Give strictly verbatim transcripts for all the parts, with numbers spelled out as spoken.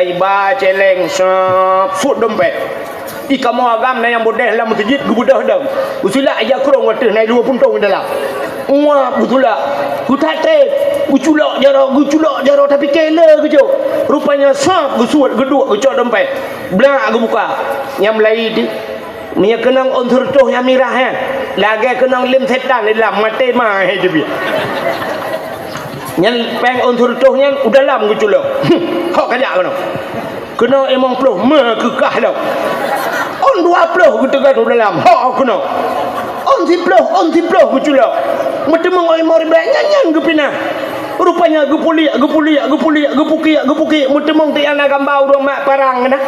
Iba céléng, sop, sut dompet. Di kamoe agam na nyang bodeh lam meuseujid geubeudôh dong. Geusulak ija krông ateueh na dua puntông dalam. Uap geusulak. Geutat trép. Geuculok jaroe, geuculok jaroe, tapi kèe le geujok. Rupanya sop geusuet geuduek geucok dompet. Blak geubuka. Nyang meulayi tu. Meunyoe keunong ôn sireutôh nyang mirah, eh, lagèe keunong lem setan di dalam, maté ma, eh, teubiet. Nyan péng ôn sireutôh nyan u dalam geuculok. Hok kajak keunoe. Keunong limong ploh, meukeukah lom. Ôn dua ploh geuteugon u dalam, hok keunoe. Ôn siploh, ôn siploh geuculok. Meuteumong limong ribèe nyan, nyan geupinah. Rupanya geupuliek, geupuliek, geupuliek, geupukiek, geupukiek, meuteumong tiep na gamba ureueng mat parang keunan.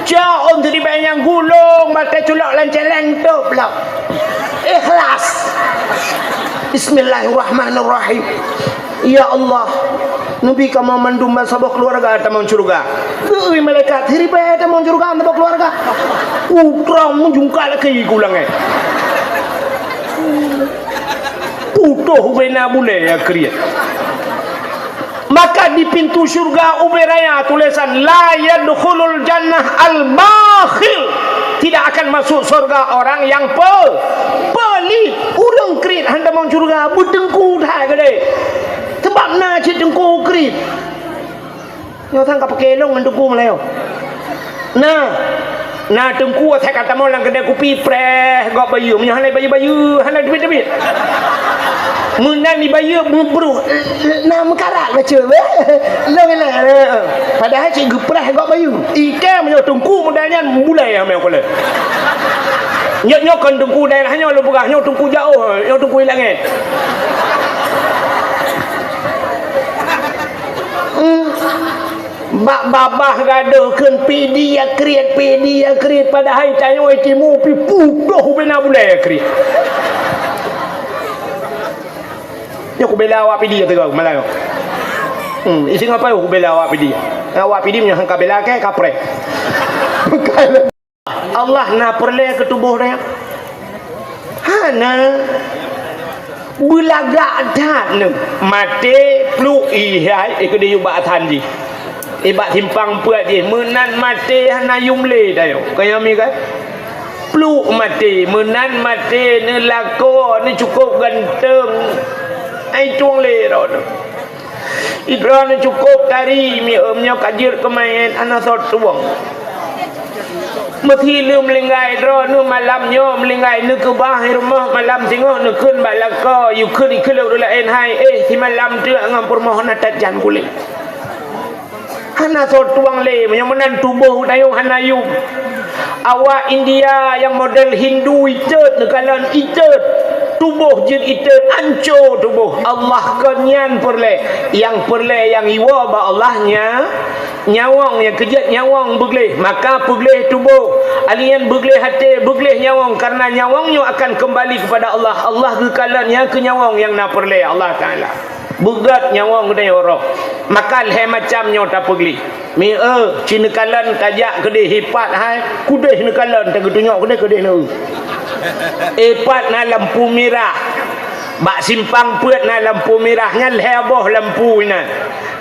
Cok ôn siribèe nyang gulong, batèe culok lam céléng, tôp lom. Ikhlas. Bismillahirrahmanirrahim. Ya Allah, neubi kamoe mandum ban saboh keuluwarga tamong syeuruga. Geui malaikat, siribèe tamong syeuruga saboh keuluwarga. Utroe meujungkal keu gulong, eh. Putôh ubena bulèe kriet. Maka di pintu syurga ubé raya tulésan, "La yadkhulul jannah al-bakhil." Tidak akan masuk surga orang yang pe-, pelit. Ureueng kriet hana tamong syurga, beuteungku that keudéh. Sebab na cit teungku kriet. Nyoe sang ka paké lôn ngon teungku meulayeue. Nah, na teungku asai ka tamong lam keudè kupi, preh gob bayeue. Meunyoe hana bayeue-bayeue, hana teubiet-teubiet. Meunan di bayeue meubruh, na meukarat bacut. Lôn ilèe. Padahai cit geupreh gob bayeue. Ikèe meunyoe teungku model nyan bulèe meukarat. Nyoe, nyoe kon teungku daerah nyoe lôn peugah, nyoe teungku jaoh, nyoe teungku ilangét. Hmm. Bak babah gadôh kheun pidi ya kriet, pidi ya kriet, padahai tanyoe timu pi putôh ubena bulèe kriet. Nyoe kubela awak pidi ya teuga malam nyoe. Hmm, isi ngapai kubela awak pidi? Awak pidi meunyoe hana kabela kèe kapreh. Allah na peureulèe keu tuboh tanyoe? Hana. Beulagak that neuh. Maté pluek ihai, eh, keudéh yue bak athan jih. Eh, bak simpang peuet jih. Meunan maté hana yum lé tanyoe. Ka nyan mi kan? Pluek maté. Meunan maté neulakoe, neucukôp ganteng. Ai tueng lé droeneuh. Droeneuh cukôp tari, mi-, meunyoe ka jeuet keumaén, hana soe tueng. Meusileuem linggai droeneuh malam nyoe, meulinggai neukeubah i rumoh malam singoh neukheun bak lakoe, yue kheun ikheun lé ureueng laén hai, eh, simalam teuk ngon peurumoh na that jan kulét. Hana soe tueng lé, meunyoe meunan tuboh tanyoe hana yum. Awak India nyang model Hindu itot neukalon itot, tuboh jeuet itot, anco tuboh. Allah kon nyan peureulèe, nyang peureulèe nyang iwoe bak Allah nya, nyawöng nyang keujeuet nyawöng beugleh, maka peugleh tuboh. Alien beugleh até, beugleh nyawöng, karena nyawöng nyoe akan keumbali keupada Allah. Allah geukalon nyang keu nyawöng nyang na peureulèe Allah Taala. Beugöt nyawöng geutanyoe roh. Maka lhèe macam nyoe tapeugleh. Mi-, eu, ci neukalon tajak keudéh ipat hai, keudéh neukalon tageutunyok keudéh, keudéh neu. Ipat na lampu mirah. Bak simpang peuet na lampu mirah, nyan lhèe boh lampu inan.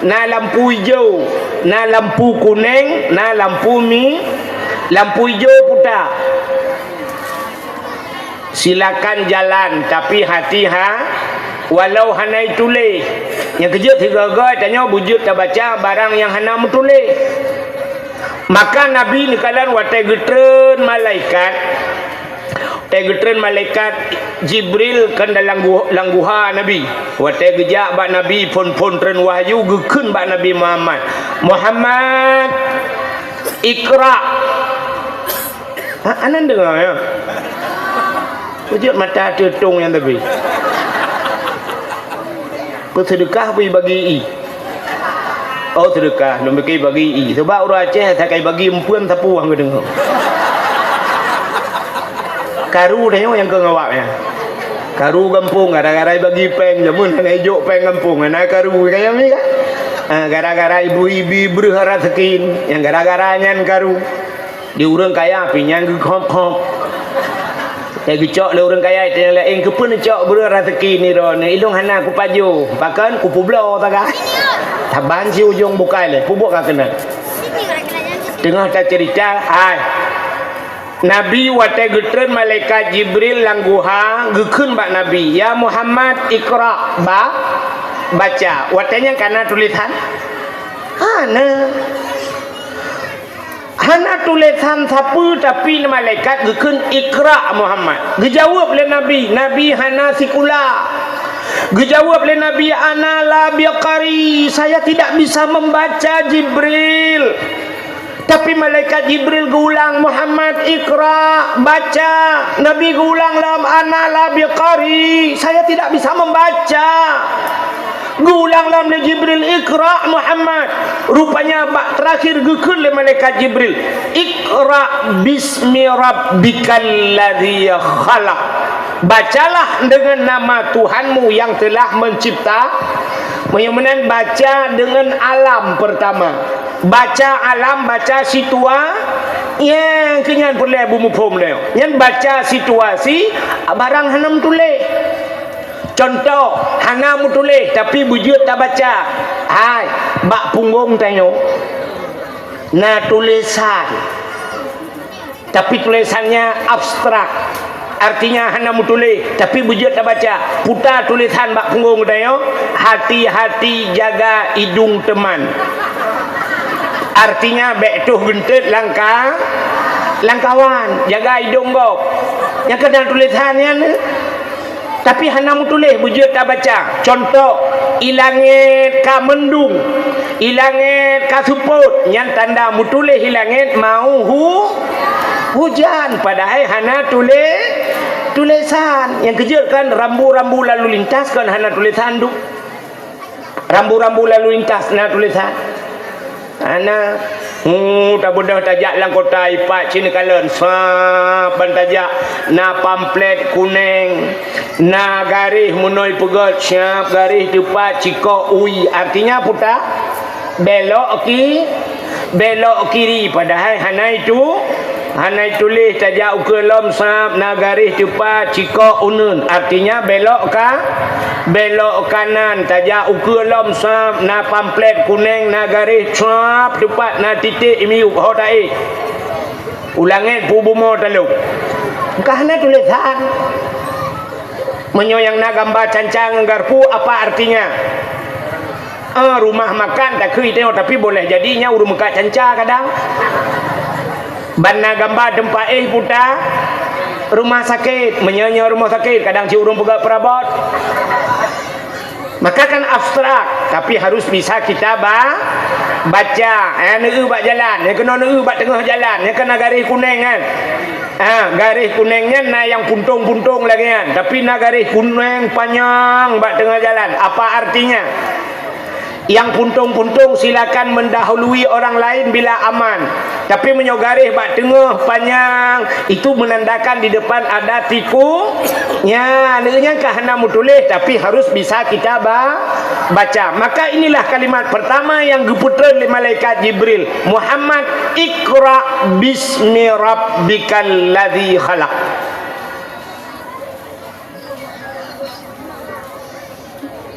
Na lampu ijo, na lampu kunéng, na lampu mi-, lampu ijo puta. Silakan jalan, tapi hati-ha-, walau hana ituléh. Nyang keujeuet sigoe-goe tanyoe beujeuet tabaca barang nyang hana meutuléh. Maka Nabi neukalon watèe geutreun malaikat, watèe geutreun malaikat Jibril kan dalam gu-, lam guha Nabi. Watèe geujak bak Nabi phon-phon treun wahyu geukheun bak Nabi Muhammad, "Muhammad, iqra." Ha, aneuk deungö, ya? Peujeuet mata teutông nyang teubi. Peuseudeukah beu bagi ie. Oh, seudeukah, lôn pike bagi ie. Sebab ureueng Aceh takai bagi eumpeuen sapeue han geudeungö. Karu tanyoe nyang keu ngawak nyan. Karu gampông gara-gara bagi péng, jameun hana ijok péng gampông, hana karu, kaya mi kan? Ha, gara-gara ibu-ibu breuh raseuki, nyang gara-gara nyan karu. Di ureueng kaya pih nyang geukhop-khop. Nyang geucok lé ureueng kaya, itanyong laén, "Keupeue neucok breuh raseuki nirôn?" "Ilôn hana kupajoh, pakon kupeubloe sagai." Saban si ujong bukai lé, peubuet ka keunan. Teungoh taceurita, hai. Nabi watée geutreun malaikat Jibril lam guha, geukheun bak Nabi, "Ya Muhammad, iqra, ba, baca." Watée nyan ka na tulésan? Hana. Hana tulésan sapeue, tapi malaikat geukheun, "Iqra, Muhammad." Geujaweueb lé Nabi, Nabi hana sikula. Geujaweueb lé Nabi, "Ana la biqari, saya tidak bisa membaca, Jibril." Tapi malaikat Jibril geuulang, "Muhammad, iqra, baca." Nabi geuulang lom, "Ana la biqari, saya tidak bisa membaca." Geuulang lom lé Jibril, "Iqra, Muhammad." Rupanya bak terakhir geukheun lé malaikat Jibril, "Iqra bismi rabbikal ladzi khalaq." Bacalah dengan nama Tuhanmu yang telah mencipta. Meunyoe meunan, baca dengan alam pertama. Baca alam, baca situa-, nyang keu nyan peureulée beumuphom lé. Nyan baca situasi barang hana meutuléh. Cuntoh, hana meutuléh, tapi beujeuet tabaca. Hai, bak punggong tanyoe na tulésan. Tapi tulésannya abstrak. Artinya hana meutuléh, tapi beujeuet tabaca. Puta tulésan bak punggong tanyoe, "Hati-hati jaga idung teman." Artinya, bék toh geunteut langka-, langkawan, jaga idong gob. Nyang keunan tulésan nyan. Tapi hana meutuléh, beujeuet tabaca. Cuntoh, i langét ka meundung, i langét ka seupôt, nyan tanda meutuléh i langét mau hu-, hujan, padahai hana tulé-, tulésan. Nyang keujeuet kan rambu-rambu lalu lintas kan hana tulésan duek. Rambu-rambu lalu lintas na tulésan. Hana. Hmm, tabeudôh tajak lam kota ipat cit neukalon, sab ban tajak na pamflet kuneng, na garéh meunoe peugét, siab garéh teupat cikok ui. Artinya puta, belok ki-, belok kiri, padahai hana itu, hana ituléh tajak ukeue lom sab na garéh teupat cikok uneuen. Artinya belok ka, belok kanan, tajak ukeue lom sab na pamflet kuneng na garéh sab teupat na titék miyueb ho taéh. U langét pu bumoe talop. Ka hana tulésan. Meunyoe nyang na gamba canca ngon garpu, apa artinya? Ah, rumah makan takheun tanyoe, tapi boleh jadi nyan ureuëng meukat canca kadang. Ban na gamba teumpat éh puta rumah sakit, meunyoe nyoe rumah sakit, kadang cit ureuëng peugah peurabot. Maka kan abstrak, tapi harus bisa kita ba-, baca. Eh, neueu bak jalan, nyang keunoe neueu bak teungoh jalan, nyang keunoe garéh kuneng kan. Ha, garéh kuneng nyan na nyang puntong-puntong lagée nyan, tapi na garéh kuneng panyang bak teungoh jalan. Apa artinya? Nyang puntong-puntong silakan mendahului orang lain bila aman. Tapi meunyoe garéh bak teungoh panyang, itu menandakan di depan ada tiku. Nya, neueu nyan ka hana meutuléh, tapi harus bisa kita ba-, baca. Maka inilah kalimat pertama yang geupeutreun lé malaikat Jibril, "Muhammad, iqra bismi rabbikal ladzi khalaq."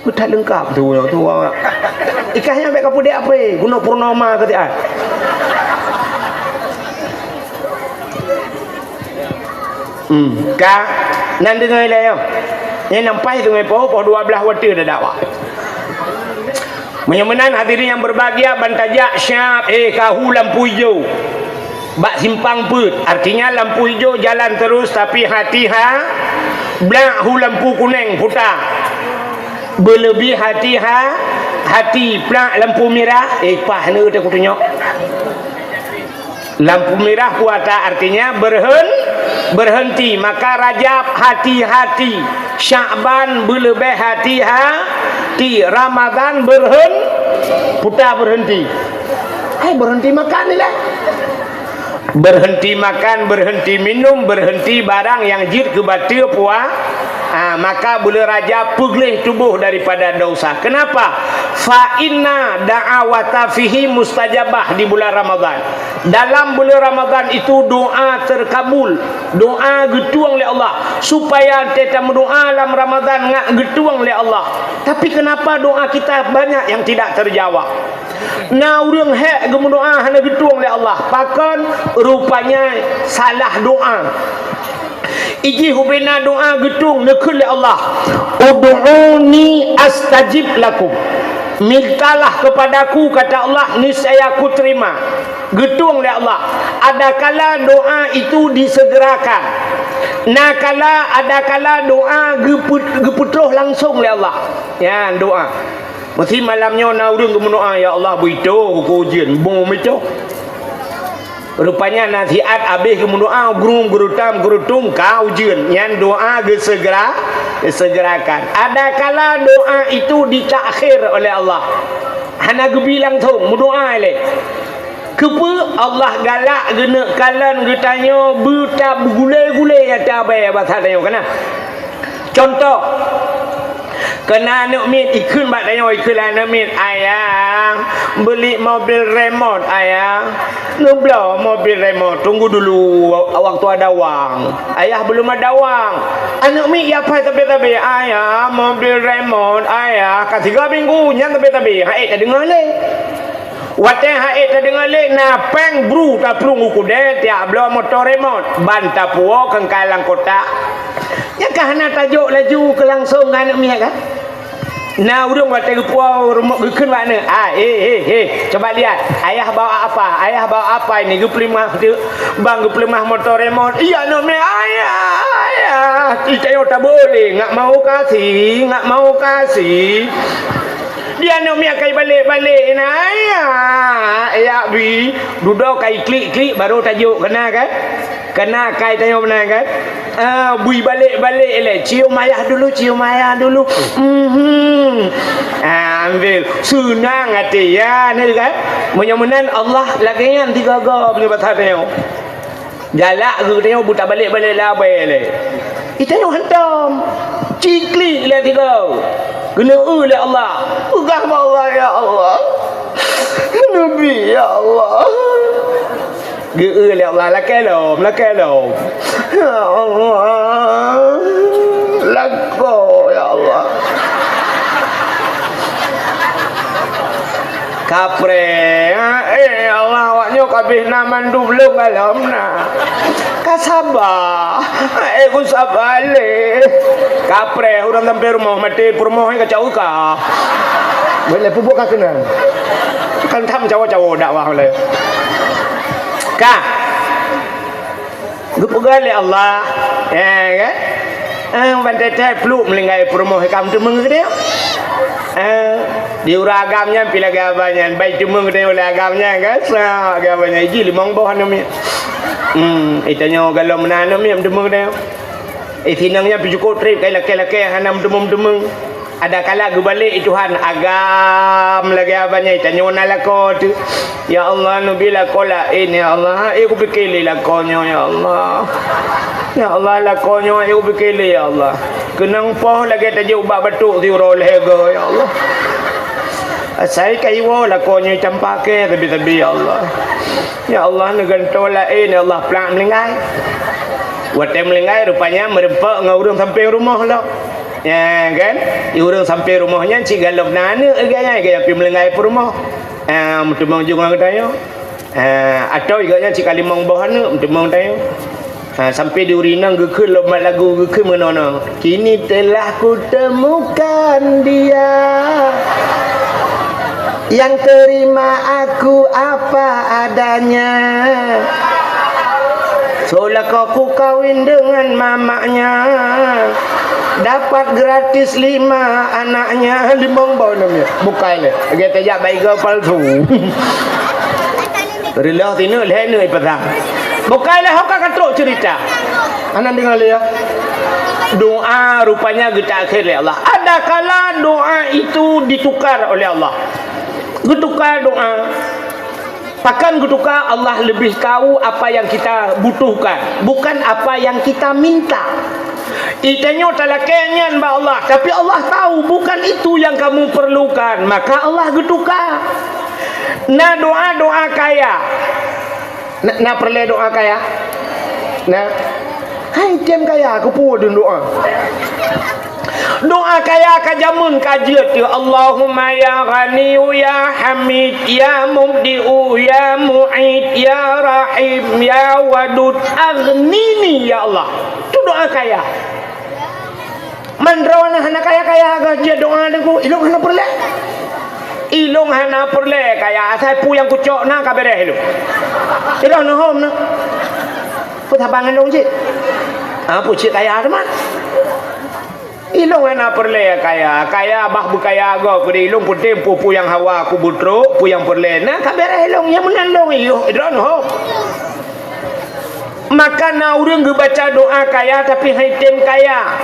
That leungkap tu, tu. Ikan nyan bék ka peudeh api, guna purnama keu tiat. Hmm, ka nan deungoe lé nyoe. Nyan nampai deungoe poh, poh dua blaih watée dah dakwah. Meunyoe meunan hadirin yang berbahagia, ban tajak siab, eh, ka hu lampu ijo. Bak simpang peuet, artinya lampu ijo jalan terus, tapi hati ha, blak hu lampu kuneng puta. Beuleubeh hati ha, hati blak lampu mirah, eh, pah neueu teuh kutunyok. Lampu mirah puasa artinya berhen-, berhenti. Maka Rajab hati-hati, Syakban beuleubeh hati-hati, Ramadan berhen-, puta berhenti. Hai, berhenti makan ni lah. Berhenti makan, berhenti minum, berhenti barang nyang jeuet keu bateue pua-, ha, maka buleuen Rajab peugleh tuboh daripada dosa. Kenapa? Fa inna da'awata fihi mustajabah di bulan Ramadan. Dalam buleuen Ramadhan itu doa terkabul, doa geutueng lé Allah, supaya teutameudoa lam Ramadhan ngat geutueng lé Allah. Tapi kenapa doa kita banyak yang tidak terjawab? Na ureuëng hék geumeudoa hana geutueng lé Allah, pakon? Rupanya salah doa. Ijih ubena doa geutueng neukheun lé Allah, "Ud'uni astajib lakum." Mintalah kepadaku, kata Allah, niscaya Aku terima. Geutueng lé Allah. Adakala doa itu disegerakan. Nakala, adakala doa geupeu-, geupeutroh langsung lé Allah. Nyan doa. Meusi malam nyoe na ureuëng geumeudoa, "Ya Allah, beuitoe keu ujeuen." Boh meuitoe. Rupanya nasihat habéh geumeudoa, grum geurutam geurutum ka ujeuen. Nyan doa geusegera, geusegerakan. Adakala doa itu ditakhir oleh Allah. Hana geubi langsung, meudoa lé. Keupeue Allah galak geuneuk kalon geutanyoe beuta beugulée-gulée ata bée basa tanyoe kana? Contoh, keu na aneuëk miet ikheun bak tanyoe, ikheun lé aneuëk miet, "Ayah, beli mobil remot, Ayah." "Neubloe mobil remot, tunggu dulu waktu ada wang." "Ayah, belum ada wang." Aneuëk miet ya pai tabe-tabe, "Ayah, mobil remot, Ayah." Ka tiga minggu nyan tabe-tabe, hai tadeungoe lé. Watée hai tadeungoe lé, na péng bru taplueng u keudée, tiak bloe moto remot, ban tapuwoe keungkai lam kotak. Nyan ka hana tajok laju keu langsong keu aneuëk miet ka? Na ureuëng watée geupuwoe remot geukheun bak aneuëk, "Ah, eh, eh, eh, coba lihat, ayah bawa apa? Ayah bawa apa ini?" Geupeuleumah teuk, ban geupeuleumah moto remot. Iya aneuëk miet, "Ayah, ayah, itanyoe taboleh, nggak mau kasih, nggak mau kasih." Di aneuëk miet ka ibalek-balek na, ya, ya bi, dudoe ka iklik-klik baru tajok keu na kan? Keu na kai tanyoe meunan kan? Ah, bui balek-balek lé, "Cium ayah dulu, cium ayah dulu." Mhm. Ah, ambil. Seunang até ya, ni kan? Meunyoe meunan Allah lagée nyan tiga-tiga punya basa tanyoe. Galak geutanyoe beuta balek-balek lé abée lé. Itanyoe hantom. Ciklik lé tiga. Keuneuk eu lé Allah. Peugah bak Allah, "Ya Allah. Neubi, ya Allah." Geu-eu lé Allah, lakée lom, lakée lom. "Ya Allah. Lakoe, ya Allah." Kapreh, eh Allah, awak nyoe ka abéh na mandum lôn galom na. Ka saba, eh ku saba lé. Kapreh, ureuëng sampai rumoh maté peurumoh ka caweuka. Boleh peubuet ka keunan. Kan tham cawo-cawo dakwah lé. Ka. Geupeugah lé Allah, ya kan? Eh, ban teutai pluek meulinggai peurumoh ikam teumeung geude. Eh, di ureuëng agam nyan pih lagée abah nyan, bai teumeung geude oleh agam nyan kan? Sa agam nyan iji limong boh aneuk miet. Hmm, itanyoe galom meunan aneuk miet teumeung geude. Eh, sinang nyan pih cukôp trép kai lakée-lakée hana meuteumeung-teumeung. Ada kala geubalek Tuhan agam lagée abah nyan, tanyoe na lakoe teuh. Ya Allah, neubi lakoe laén, ya Allah. Eh, kupike lé lakoe nyoe, ya Allah. Ya Allah, lakoe nyoe, eh, kupike lé, ya Allah. Keunong poh lagée tajok bak batuk siuroe lhée goe, ya Allah. Asai ka iwoe lakoe nyoe campake sabe-sabe, ya Allah. Ya Allah, neugantoe laén, ya Allah, plak meulinggai. Watée meulinggai, rupanya meureumpok ngon ureuëng sampéng rumoh lom. Ya kan? Di ureuëng sampéng rumoh nyan cit galom na aneuk lagée nyan, lagée nyan pih meulinggai peurumoh. Ah, meuteumong jong ngon geutanyoe. Ah, atau gobnyan cit ka limong boh aneuk, meuteumong geutanyoe. Ah, sampai di ureuëng inong geukheun lom mat lagu, geukheun meunoe-noe. Kini telah kutemukan dia yang terima aku apa adanya. Soe lakoe kukawin dengan mamaknya, dapat gratis lima anaknya. Limong boh aneuk miet. Bukai lé. Lagée tajak bak igoe palsu. Reuloh sineuk lhée neuk ipasang. Bukai lé ho ka ka trok ceurita. Hana deungoe lé ya. Doa rupanya geutakhir lé Allah. Ada kala doa itu ditukar oleh Allah. Geutukar doa. Pakon geutuka? Allah lebih tahu apa yang kita butuhkan, bukan apa yang kita minta. Itanyoe talakée nyan bak Allah, tapi Allah tahu bukan itu yang kamu perlukan, maka Allah geutuka. Na doa-doa kaya. Na, na peureulée doa kaya? Na. Hai tem kaya keupeue deuh doa. Doa kaya ka jameun ka jeuet teuh. Allahumma ya Ghaniyu ya Hamid ya Mubdi'u ya Mu'id ya Rahim ya Wadud aghnini ya Allah. Tu doa kaya. Man droeneuh hana kaya-kaya geuh jeuet doa teungku, ilong hana peureulée. Ilong hana peureulée kaya, asai peue nyang kucok na ka beres ilong. Ilong neuhom na. Peue tabang ilong cit? Ah, peue cit kaya teuma? Ilong hana peureulée kaya, kaya bah beukaya goe keudeh ilong peutem peue-peue nyang hawa kubeutrok, peue nyang peureulée na ka beres ilong, nyang meunan ilong ilong droeneuh hom. Maka na ureuëng geubaca doa kaya tapi hai tem kaya.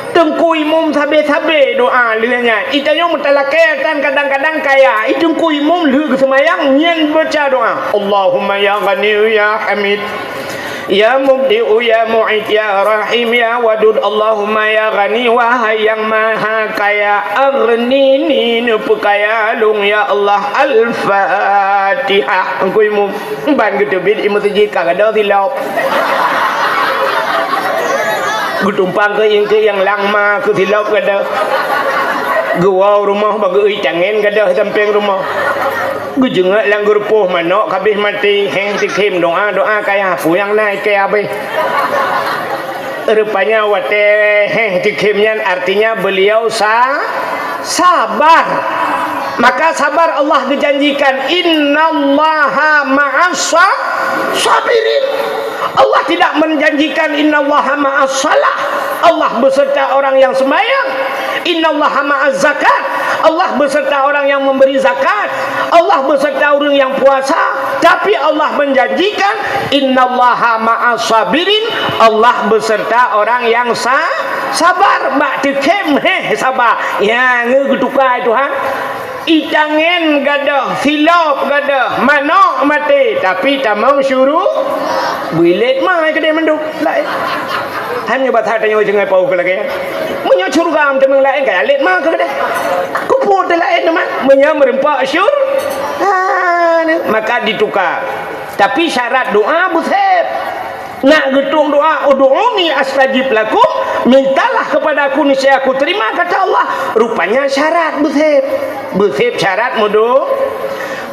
Teungku imum sabe-sabe doa lheueh nyan. Itanyoe meutalakée tan kadang-kadang kaya. I teungku imum lheueh geuseumayang nyan baca doa. Allahumma ya Ghaniyu ya Hamid. Ya Mubdi'u ya Mu'id ya Rahim ya Wadud. Allahumma ya Ghani wahai yang maha kaya. Aghnini neupeukaya lôn ya Allah. Al-Fatihah. Teungku imum. Ban geuteubiet i meuseujid ka gadôh silop. Geutumpang keu ieng keu ieng langma keu silop gadôh. Geuwoe rumoh bak geuiet tangen gadôh sampéng rumoh. Geujeungeuk lam geurupoh manok kabéh maté, héh teukhém doa-doa kaya peue nyang na ikée abéh. Rupanya watée héh teukhém nyan artinya beliau sa-, sabar. Maka sabar Allah geujanjikan, "Innallaha ma'as sa-, sabirin." Allah tidak menjanjikan, "Innallaha ma'as salah." Allah beserta orang yang sembahyang. "Innallaha ma'az zakat." Allah beserta orang yang memberi zakat. Allah beserta orang yang puasa. Tapi Allah menjanjikan, "Innallaha ma'as sabirin." Allah beserta orang yang sa-, sabar. Bak teukhém héh sabar. Nyang geutuka Tuhan. Itangen gadôh, silop gadôh, manok maté, tapi tamong syuru-, builet ma keudeh mandum. Laén. Hanya basa tanyoe jeuet ngon paoh lagée nyan. Meunyoe syeuruga tamong laén ka alet ma keudeh. Kupeue teu laén teuma? Meunyoe meureumpok syur-, ha, maka ditukar. Tapi syarat doa beusép. Nak geutueng doa, "Ud'uni astajib lakum," mintalah kepada Aku, niscaya Aku terima, kata Allah. Rupanya syarat beusép. Beusép syarat meudo-,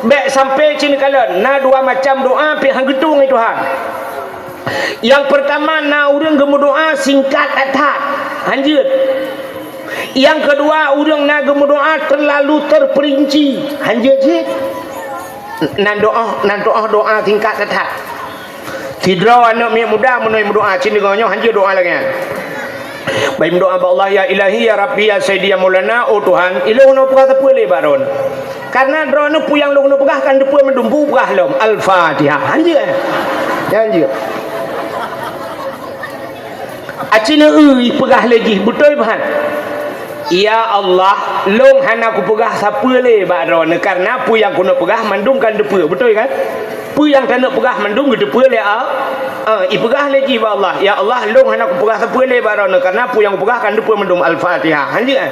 bék sampai cit neukalon. Na dua macam doa pih han geutueng lé Tuhan. Nyang peurtama na ureuëng geumeudoa singkat that-that, han jeuet. Nyang keudua ureuëng na geumeudoa terlalu terperinci, han jeuet cit. Nan doa, nan doa, doa singkat that-that. Sidroe aneuëk miet muda meunyoe meudoa, cit deungoe nyoe han jeuet doa lagée nyan. Bai meudoa bak Allah, "Ya Ilahi, ya Rabbi, ya Sayyidi, ya Maulana, oh Tuhan, ilôn hana peugah sapeue lé bak droeneuh. Karena droeneuh peue nyang lôn hana peugah kan teupeue mandum, bu peugah lom." Al-Fatihah. Han jeuet. Han jeuet. Aci neueu peugah lé jih, beutôi ban. "Ya Allah, lôn hana kupeugah sapeue lé bak droeneuh, karena peue nyang keuneuk peugah mandum kan teupeue." Beutôi kan? Peue nyang taneuk peugah mandum geuteupeue lé A-, eh, ipeugah lé jih bak Allah, "Ya Allah, lôn hana kupeugah sapeue lé bak droeneuh, karena peue nyang kupeugah kan teupeue mandum." Al-Fatihah. Han jeuet, eh?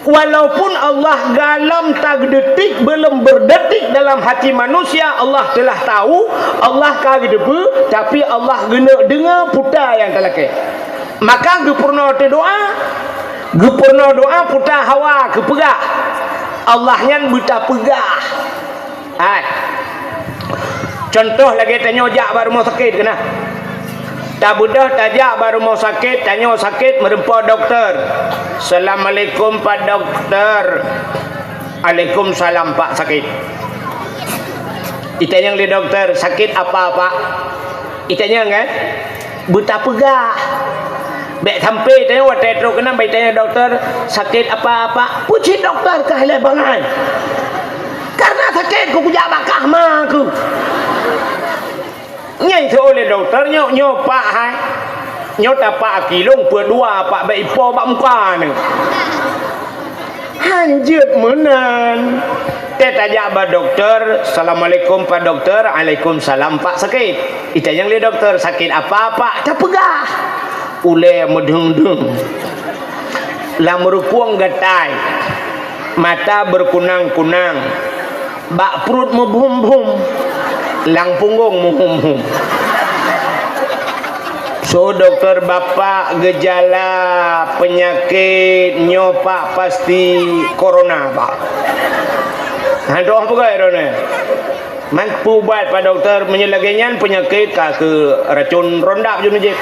Walaupun Allah galom tageudetik, belum berdetik dalam hati manusia, Allah telah tahu, Allah ka geuteupeue, tapi Allah geuneuk deungoe puta nyang talakée. Maka geupeurunoe teudoa, geupeurunoe doa puta hawa keupeugah. Allah nyan beuta peugah. Hai. Contoh lagée tanyoe jak bak rumoh sakét keunan. Tabeudôh tajak bak rumoh sakét, tanyoe sakét meureumpok dokto. "Assalamualaikum Pak Dokto." "Alaikumsalam Pak, sakét." Itanyong lé dokto, "Sakét apa Pak?" Itanyong kan? Beuta peugah. Bék sampai tanyoe watée trok keunan bai tanyong dokto, "Sakét apa Pak?" Pucit dokto ka ilée bangai. Karena sakét keu kujak bak kah ma keuh. Nyai seuôt lé dokto, "Nyoe, nyoe Pak hai. Nyoe tapak aki lôn peuet dua Pak, bék ipo bak muka neuh." Han jeuet meunan. Teuh tajak bak dokto, "Assalamualaikum Pak Dokto." "Alaikumsalam Pak, sakét." Itanyong lé dokto, "Sakét apa Pak?" Tapeugah. Ulée meudeueng-deueng. Lam rukung gatai. Mata berkunang-kunang. Bak pruet meubhum-bhum. Lam punggong muhum-muhum. So doktor, bapak, geujala peunyakét nyoe pak pasti corona, pak. Hantom peugah droeneuh. Man peuubat, pak doktor, meunyoe lagée nyan peunyakét ka keu racun rondap jeuet.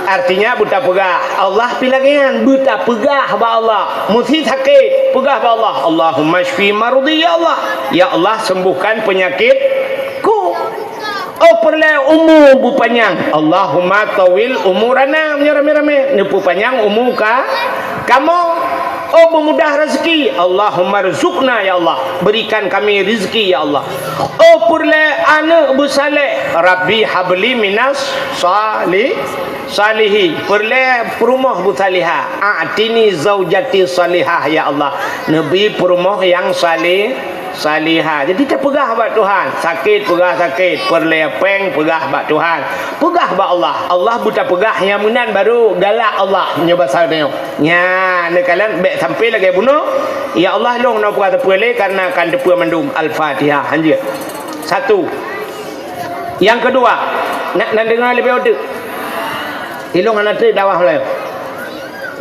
Artinya, beutapeugah, Allah pih lagée nyan, beutapeugah bak Allah. Musti sakét, peugah bak Allah, "Allahumma syfi maradhi, ya Allah." Ya Allah, sembuhkan penyakitku. Oh, peureulée umu beupanyang. "Allahumma tawil umurana," meunyoe ramé-ramé, neupeupanyang umu ka-, kamoe. Oh, beumudah rezeki. "Allahumma rzuqna, ya Allah, berikan kami rezeki, ya Allah." Oh, peureulée aneuëk beusaleh. "Rabbi habli minas sali-, salihin." Peureulée peurumoh beusalihah. "A'tini zaujati salihah, ya Allah." Neubi peurumoh nyang sali-, salihah. Jadi, tapeugah bak Tuhan. Sakét, peugah sakét. Peureulée péng, peugah bak Tuhan. Peugah bak Allah. Allah beutapeugah nyang meunan baru galak Allah. Nyoe basa nyoe. Nyan, neukalon bék sampai lagée bunoe, "Ya Allah, lôn hana peugah teupeu lé, karena kan teupeu mandum." Al-Fatihah, hanjeuet. Satu. Nyang keudua, na, na deungoe leubeh uteuk. Ilôn hana treb dakwah Meulayu.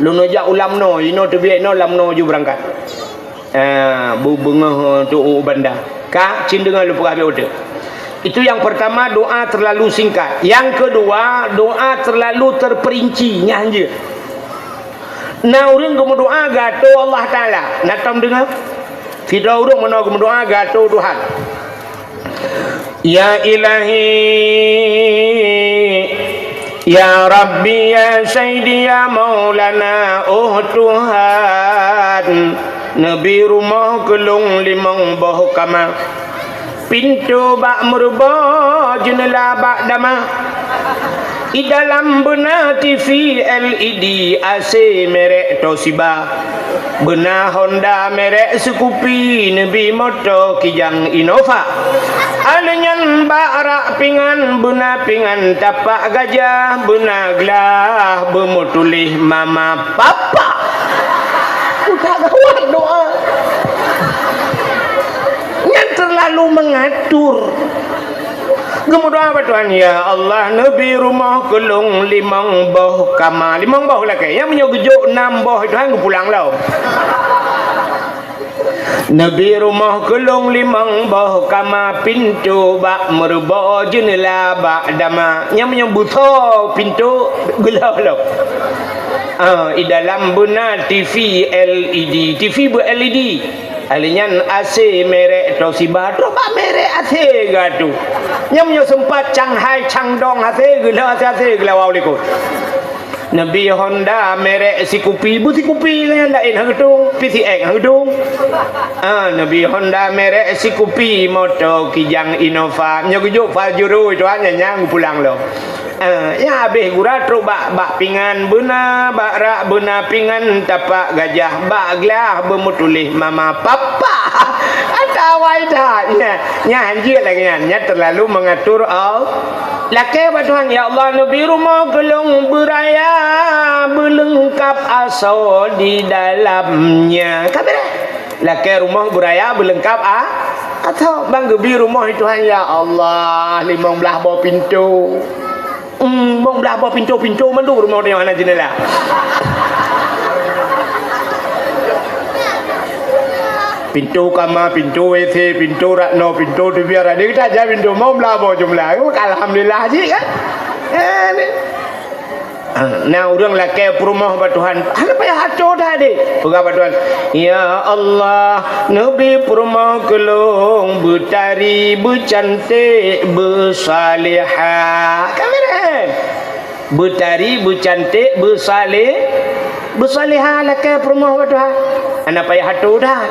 Lôn jak u Lamno, inoe teubiet inoe Lamno ju beurangkat. Ah, bu-, beungoh tu u banda. Ka, cit deungoe lôn peugah bak uteuk. Itu yang pertama, doa terlalu singkat. Yang kedua, doa terlalu terperinci. Nyan jeuet. Na ureuëng geumeudoa geuatô Allah Taala. Na tom deungoe? Sidroe ureuëng meunoe geumeudoa geuatô Tuhan. Ya Ilahi, ya Rabbi, ya Sayyidi, ya Maulana, oh Tuhan, neubi rumoh keu lôn limong boh kama, pintoe bak meuruboh, jeuneula bak dama. I dalam beuna T V L E D, A C merek Toshiba. Beuna Honda merek Scoopy, neubi moto Kijang Innova. Alèh nyan bak rak pingan, beuna pingan tapak gajah, beuna glah beumeutuléh mama papa. Udah gawat doa. Nyan terlalu mengatur. Geumeudoa bak Tuhan, "Ya Allah, neubi rumoh keu lôn limong boh kama." Limong boh lakée. Nyang meunyoe geujok nam boh, Tuhan geupulang lom. "Neubi rumoh keu lôn limong boh kama, pintoe bak meuruboh, jeuneula bak dama." Nyang meunyoe beusoe pintoe, geulhôh lom. Ah, i dalam beuna T V L E D. T V beu-L E D. Alèh nyan A C merek Toshiba, trok bak merek A C geuatô. Nyan meunyoe seumpat canghai cangdong A C, geulhôh A C, A C geulawa u likot. Neubi Honda merek Scoopy, beu-Scoopy nyan laén han geutung, P C X han geutung. Ah, neubi Honda merek Scoopy, moto Kijang Innova. Nyoe geujok Pajero itu hanya nyang pulang lom. Eh, nyang habéh gura trok bak, bak pingan beuna, bak rak beuna pingan tapak gajah, bak glah beumeutuléh mama papa. Ata awai that. Nya, nya hanjeuet lagée nyan. Nya terlalu mengatur Allah. Lakée bak Tuhan, "Ya Allah, neubi rumoh keu lôn beuraya, beuleungkap asoe di dalamnya." Ka beureh. Lakée rumoh beuraya beuleungkap a-, asoe. Ban geubi rumoh Tuhan, "Ya Allah, limong blaih boh pintoe." Hmm, limong blaih boh pintoe, pintoe mandum rumoh nyoe hana jendela. Pintoe kama, pintoe W C, pintoe rak noe, pintoe teubiet rak deh, kita aja pintoe limong blaih boh jumlah. Alhamdulillah jih kan. Eh, ni. Ah, na ureuëng lakée peurumoh bak Tuhan, hana payah atô that deh. Peugah bak Tuhan, "Ya Allah, neubi peurumoh keu lôn beutari, beucanték, beusalihah." Ka beureh. Beutari, beucanték, beusalih-, beusalihah lakée peurumoh bak Tuhan. Hana payah atô that.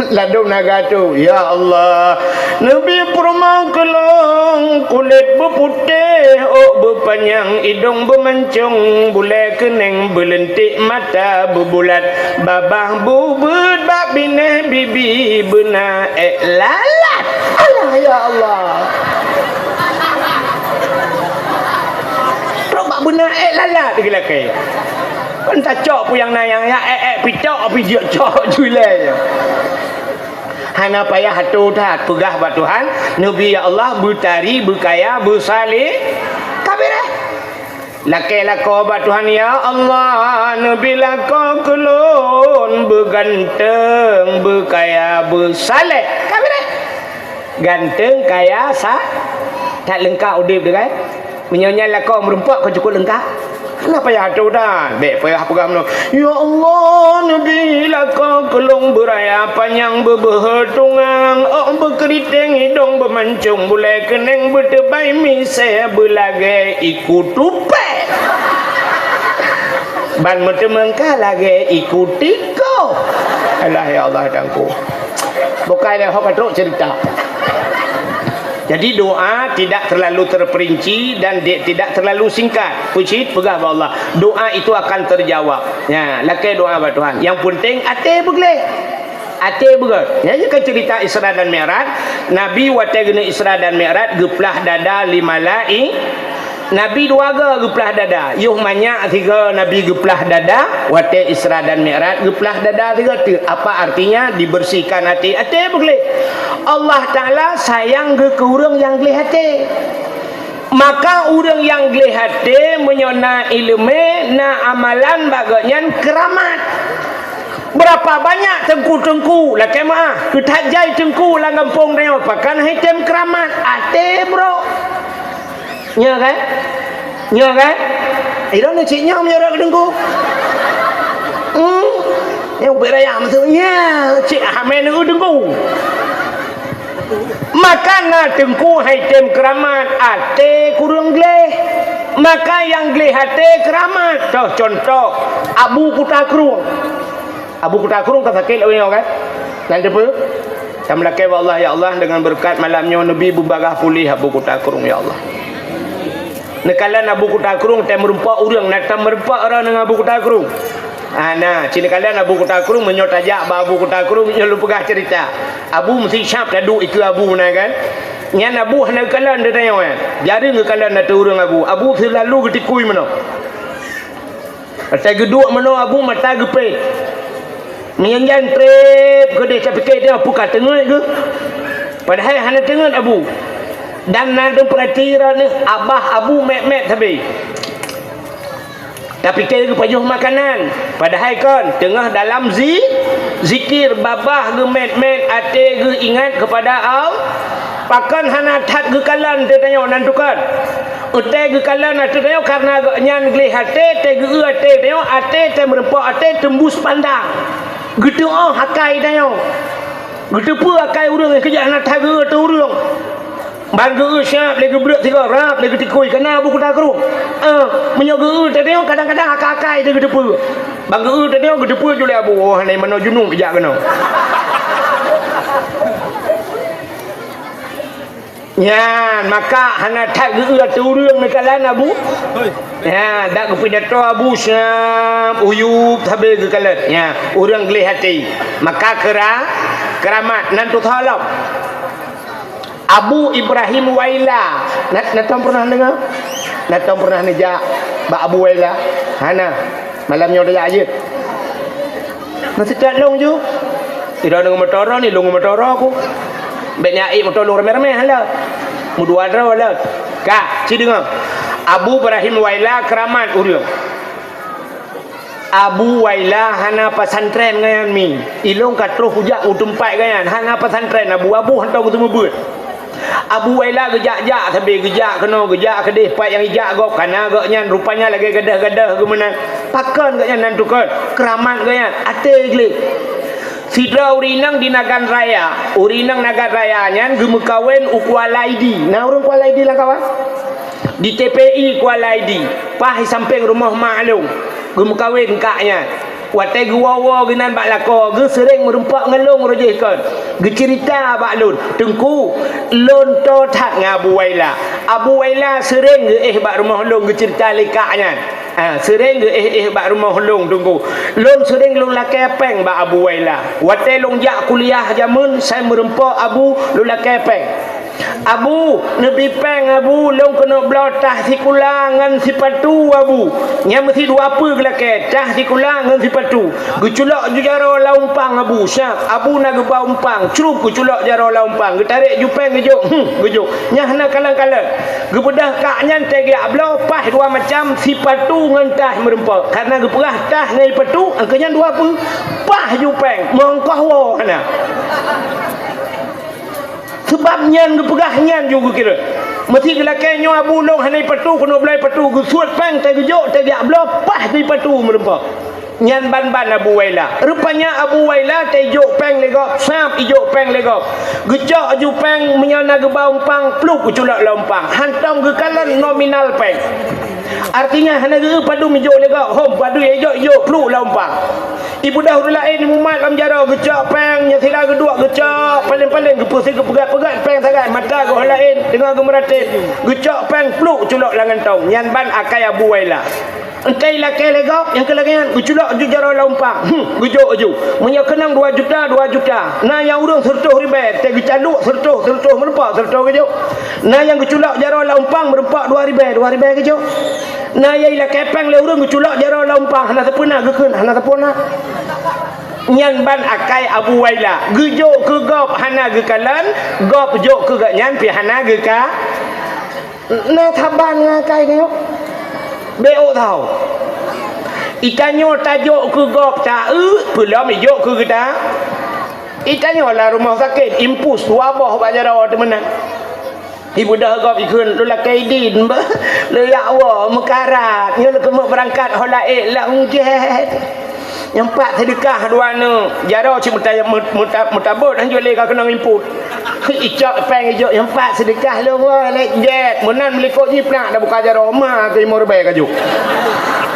Ladôm na geuatô, "Ya Allah, neubi peurumoh keu lôn kulét beuputéh, ôk beupanyang, idông beumancông, bulée keuneng beuleuntik, mata beubulat, babah bubeuet, bak binéh bibi beuna ék lalat." Alah, ya Allah. Trok bak beuna ék lalat geulakée. Kan tacok peue nyang na nyang ya ék-ék picok, pih jeuet cok julée. Hana payah atoe that, peugah bak Tuhan, "Neubi ya Allah, beutari, beukaya, beusaleh." Ka beureh. Lakée lakoe bak Tuhan, "Ya Allah, neubi lakoe keu lôn beuganteng, beukaya, beusaleh." Ka beureh. Ganteng, kaya, sa-, that leungkap udeb teuh, kan? Meunyoe nyan lakoe meureumpok ka cukop leungkap. Hana payah atoe that. Bék payah peugah meunoe, "Ya Allah, neubi lakoe keu lôn beuraya panyang, beubeuhe tungang, ôk beukeuriténg, idong beumancong, bulée keuneng beuteubai misée, beulagée iku tupée, ban meuteumangka lagée iku tikoh." Alah, ya Allah, Teungku. Bukai lé ho ka trok cerita. Jadi, doa tidak terlalu terperinci dan di-, tidak terlalu singkat. Puji peugah bak Allah, doa itu akan terjawab. Ya, lakée doa bak Tuhan. Yang penting até beugleh. Até beugleh. Ya, nyoe kan cerita Isra dan Mi'raj. Nabi watée geuneuk Isra dan Mi'raj geuplah dada lé malai-, Nabi dua go geuplah dada. Yoh manyak sigo Nabi geuplah dada, watée Isra dan Mi'raj geuplah dada sigo teuk. Apa artinya? Dibersihkan até. Até beugleh. Allah Taala sayang geuh keu ureuëng nyang gleh até. Maka ureuëng nyang gleh até meunyoe na iéleumé, na amalan bak gobnyan keuramat. Berapa banyak teungku-teungku, lakée meuáh, keu that jai teungku lam gampông tanyoe, pakon han tém keuramat, até brok. Nyo kan? Nyo kan? Idong ni cit nyoe meunyoe rot keu teungku. Hmm. Nyang ubit raya maksud nyo, cit hamé neu teungku. Maka na teungku han tém keuramat, até kureueng gleh. Maka nyang gleh até keuramat. Toh contoh, Abu Kuta Krueng. Abu Kuta Krueng ka sakét lagée nyoe kan? Nan teupeu? Tameulakée bak Allah, "Ya Allah, dengan beureukat malam nyoe neubi beubagaih puléh Abu Kuta Krueng, ya Allah." Neukalon Abu Kuta Krueng, tém meureumpok ureuëng, na tém meureumpok droeneuh ngon Abu Kuta Krueng. Ah, na, ci neukalon Abu Kuta Krueng, meunyoe tajak bak Abu Kuta Krueng, nyoe lôn peugah cerita. Abu meusti sab taduek ikeue Abu na kan? Nyan Abu hana geukalon teuh tanyoe nyan. Jareueng geukalon ateueh ureuëng Abu. Abu seulalu geutikui meunoe. Asai geuduek meunoe Abu mata geupéh. Meunyan treb keudeh tapike dia peue ka teungeut geuh. Padahai hana teungeut Abu. Dan na deuh peurati droeneuh abah Abu mét-mét sabe. Tapike geupajoh makanan. Padahai kon teungoh dalam zi-, zikir babah geumét-mét até geuh ingat keupada Allah. Pakon hana that geukalon teuh tanyoe nan tukon. Watée geukalon ateueh tanyoe kareuna gobnyan gleh até, tée geu-eu até tanyoe, até tée meureumpok até teumbus pandang. Geuteuôh akai tanyoe. Geuteupeue akai ureuëng nyang keujak hana that geu-eu ateueh ureuëng. Ban geu-eu siab lé geubleuet sigoe rab lé geutikui kana Abu Kuta Krueng. Ah, meunyoe geu-eu teuh tanyoe kadang-kadang akai-akai teuh geuteupeue. Ban geu-eu teuh tanyoe geuteupeue ju lé Abu, oh hana manoe junub jak keunoe. Nyan, maka hana that geu-eu ateueh ureuëng neukalon Abu. Nyan, dak geupidato Abu siab uyub sabe geukalon. Nyan, ureuëng gleh até. Maka keura-, keuramat nan tutoe lom. Abu Ibrahim Waila. Na, na tom pernah deungoe? Na tom pernah neujak bak Abu Waila? Hana. Malam nyoe tajak jeuet. Meuseutôt lôn ju. Sidroe ngon moto droe ni, lôn ngon moto droe ku. Bék nyan ék moto lôn ramé-ramé hala. Meudua droe hala. Ka, ci deungoe. Abu Ibrahim Waila keuramat ureuëng. Abu Waila hana pesantren gobnyan mi. Ilôn ka troh kujak u teumpat gobnyan. Hana pesantren Abu, Abu hantom geuteumeubeuet. Abu Waila geujak-jak sabe, geujak keunoe, geujak keudeh, pat nyang jijak gob, kana gobnyan rupanya lagée gadôh-gadôh geuh meunan. Pakon gobnyan nan tukon? Keuramat gobnyan, até gleh. Sidroe ureuëng inong di Nagan Raya. Ureuëng inong Nagan Raya nyan geumeukawen u Kuala Idi. Na ureuëng Kuala Idi lam kawan? Di T P I Kuala Idi, paih sampéng rumoh mak lôn. Geumeukawen kak nyan. Watée geuwoe-woe geunan bak lakoe, geuh seuréng meureumpok ngon lôn roh jih kon. Geuceurita bak lôn, "Teungku, lôn toe that ngon Abu Waila. Abu Waila seuréng geuéh bak rumoh lôn," geuceurita lé kak nyan. Ha, "seuréng geuéh-éh bak rumoh lôn, Teungku. Lôn seuréng lôn lakée péng bak Abu Waila. Watée lôn jak kuliah jameun, sai meureumpok Abu, lôn lakée péng." "Abu, neubi péng, Abu, lôn keuneuk bloe tah sikula ngon sipatu, Abu." Nyan meusi dua peue geulakée, tah sikula ngon sipatu. Geuculok ju jaroe lam umpang Abu, siap. Abu na geuba umpang, crup geuculok jaroe lam umpang. Geutarek ju péng geujok, hmm, geujok. Nyan hana kalon-kalon. Geubeudôh kak nyan teugiak bloe, paih dua macam, sipatu ngon tah meurumpok. Karena geupeugah tah ngon sipatu, angkeu nyan dua peue. Paih ju péng, meungkoh woe hana. Sabab nyan geupeugah nyan ju geukira. Meusi geulakée nyoe Abu lôn hana ipatu, keuneuk bloe ipatu, geusuet péng teugeujok, teugiak bloe, paih teuipatu meurumpok. Nyan ban-ban Abu Wailah. Rupanya Abu Wailah teujok péng lé gob, sab ijok péng lé gob. Geucok ju péng meunyoe na geuba umpang, pluek geuculok lam umpang. Hantom geukalon nominal péng. Artinya hana geu padum ijok lé gob, hom padum ijok, ijok pluek lam umpang. Ibeudôh ureuëng laén imumat lam jaroe, geucok péng, nyang sira geuduek geucok, paléng-paléng geupeusi geupeugét-peugét péng sagai, mata geuh laén teungoh geumeuratéb. Geucok péng pluek culok lam gantong, nyan ban akai Abu Wailah. Entée ilakée lé gob, nyang keu lagée nyan, geuculok ju jaroe lam umpang. Hmm, geujok ju. Meunyoe keunong dua juta, dua juta. Na nyang ureuëng sireutôh ribée, teuh geucaluk sireutôh, sireutôh meurumpok, sireutôh geujok. Na nyang geuculok jaroe lam umpang meurumpok dua ribée, dua ribée geujok. Na nyang ilakée péng lé ureuëng geuculok jaroe lam umpang, hana sapeue na geukheun, hana sapeue na. Nyan ban akai Abu Wailah. Geujok keu gob hana geukalon, gob jok keu gobnyan pih hana geuka. Na saban ngon akai nyoe. Bék ôk tau. Itanyoe tajok keu gob taeu, peulom ijok keu geuta. Itanyoe lam rumoh sakét, impus dua boh bak jaroe teumeunan. Ibeudôh gob ikheun, "Lôn lakée idin, bah. Lôn jak woe meukarat. Nyoe lôn keumeuk beurangkat ho laén lam gét." Nyang pat seudeukah dua aneuk. Jaroe cit meuta-, meuta-, meutabot, hanjeuet lé ka keunong imput. Icok péng ijok, nyang pat seudeukah lôn woe lé gét. Meunan meulikot jih plak, dah buka jaroe, ma teurimong ribée ka jok.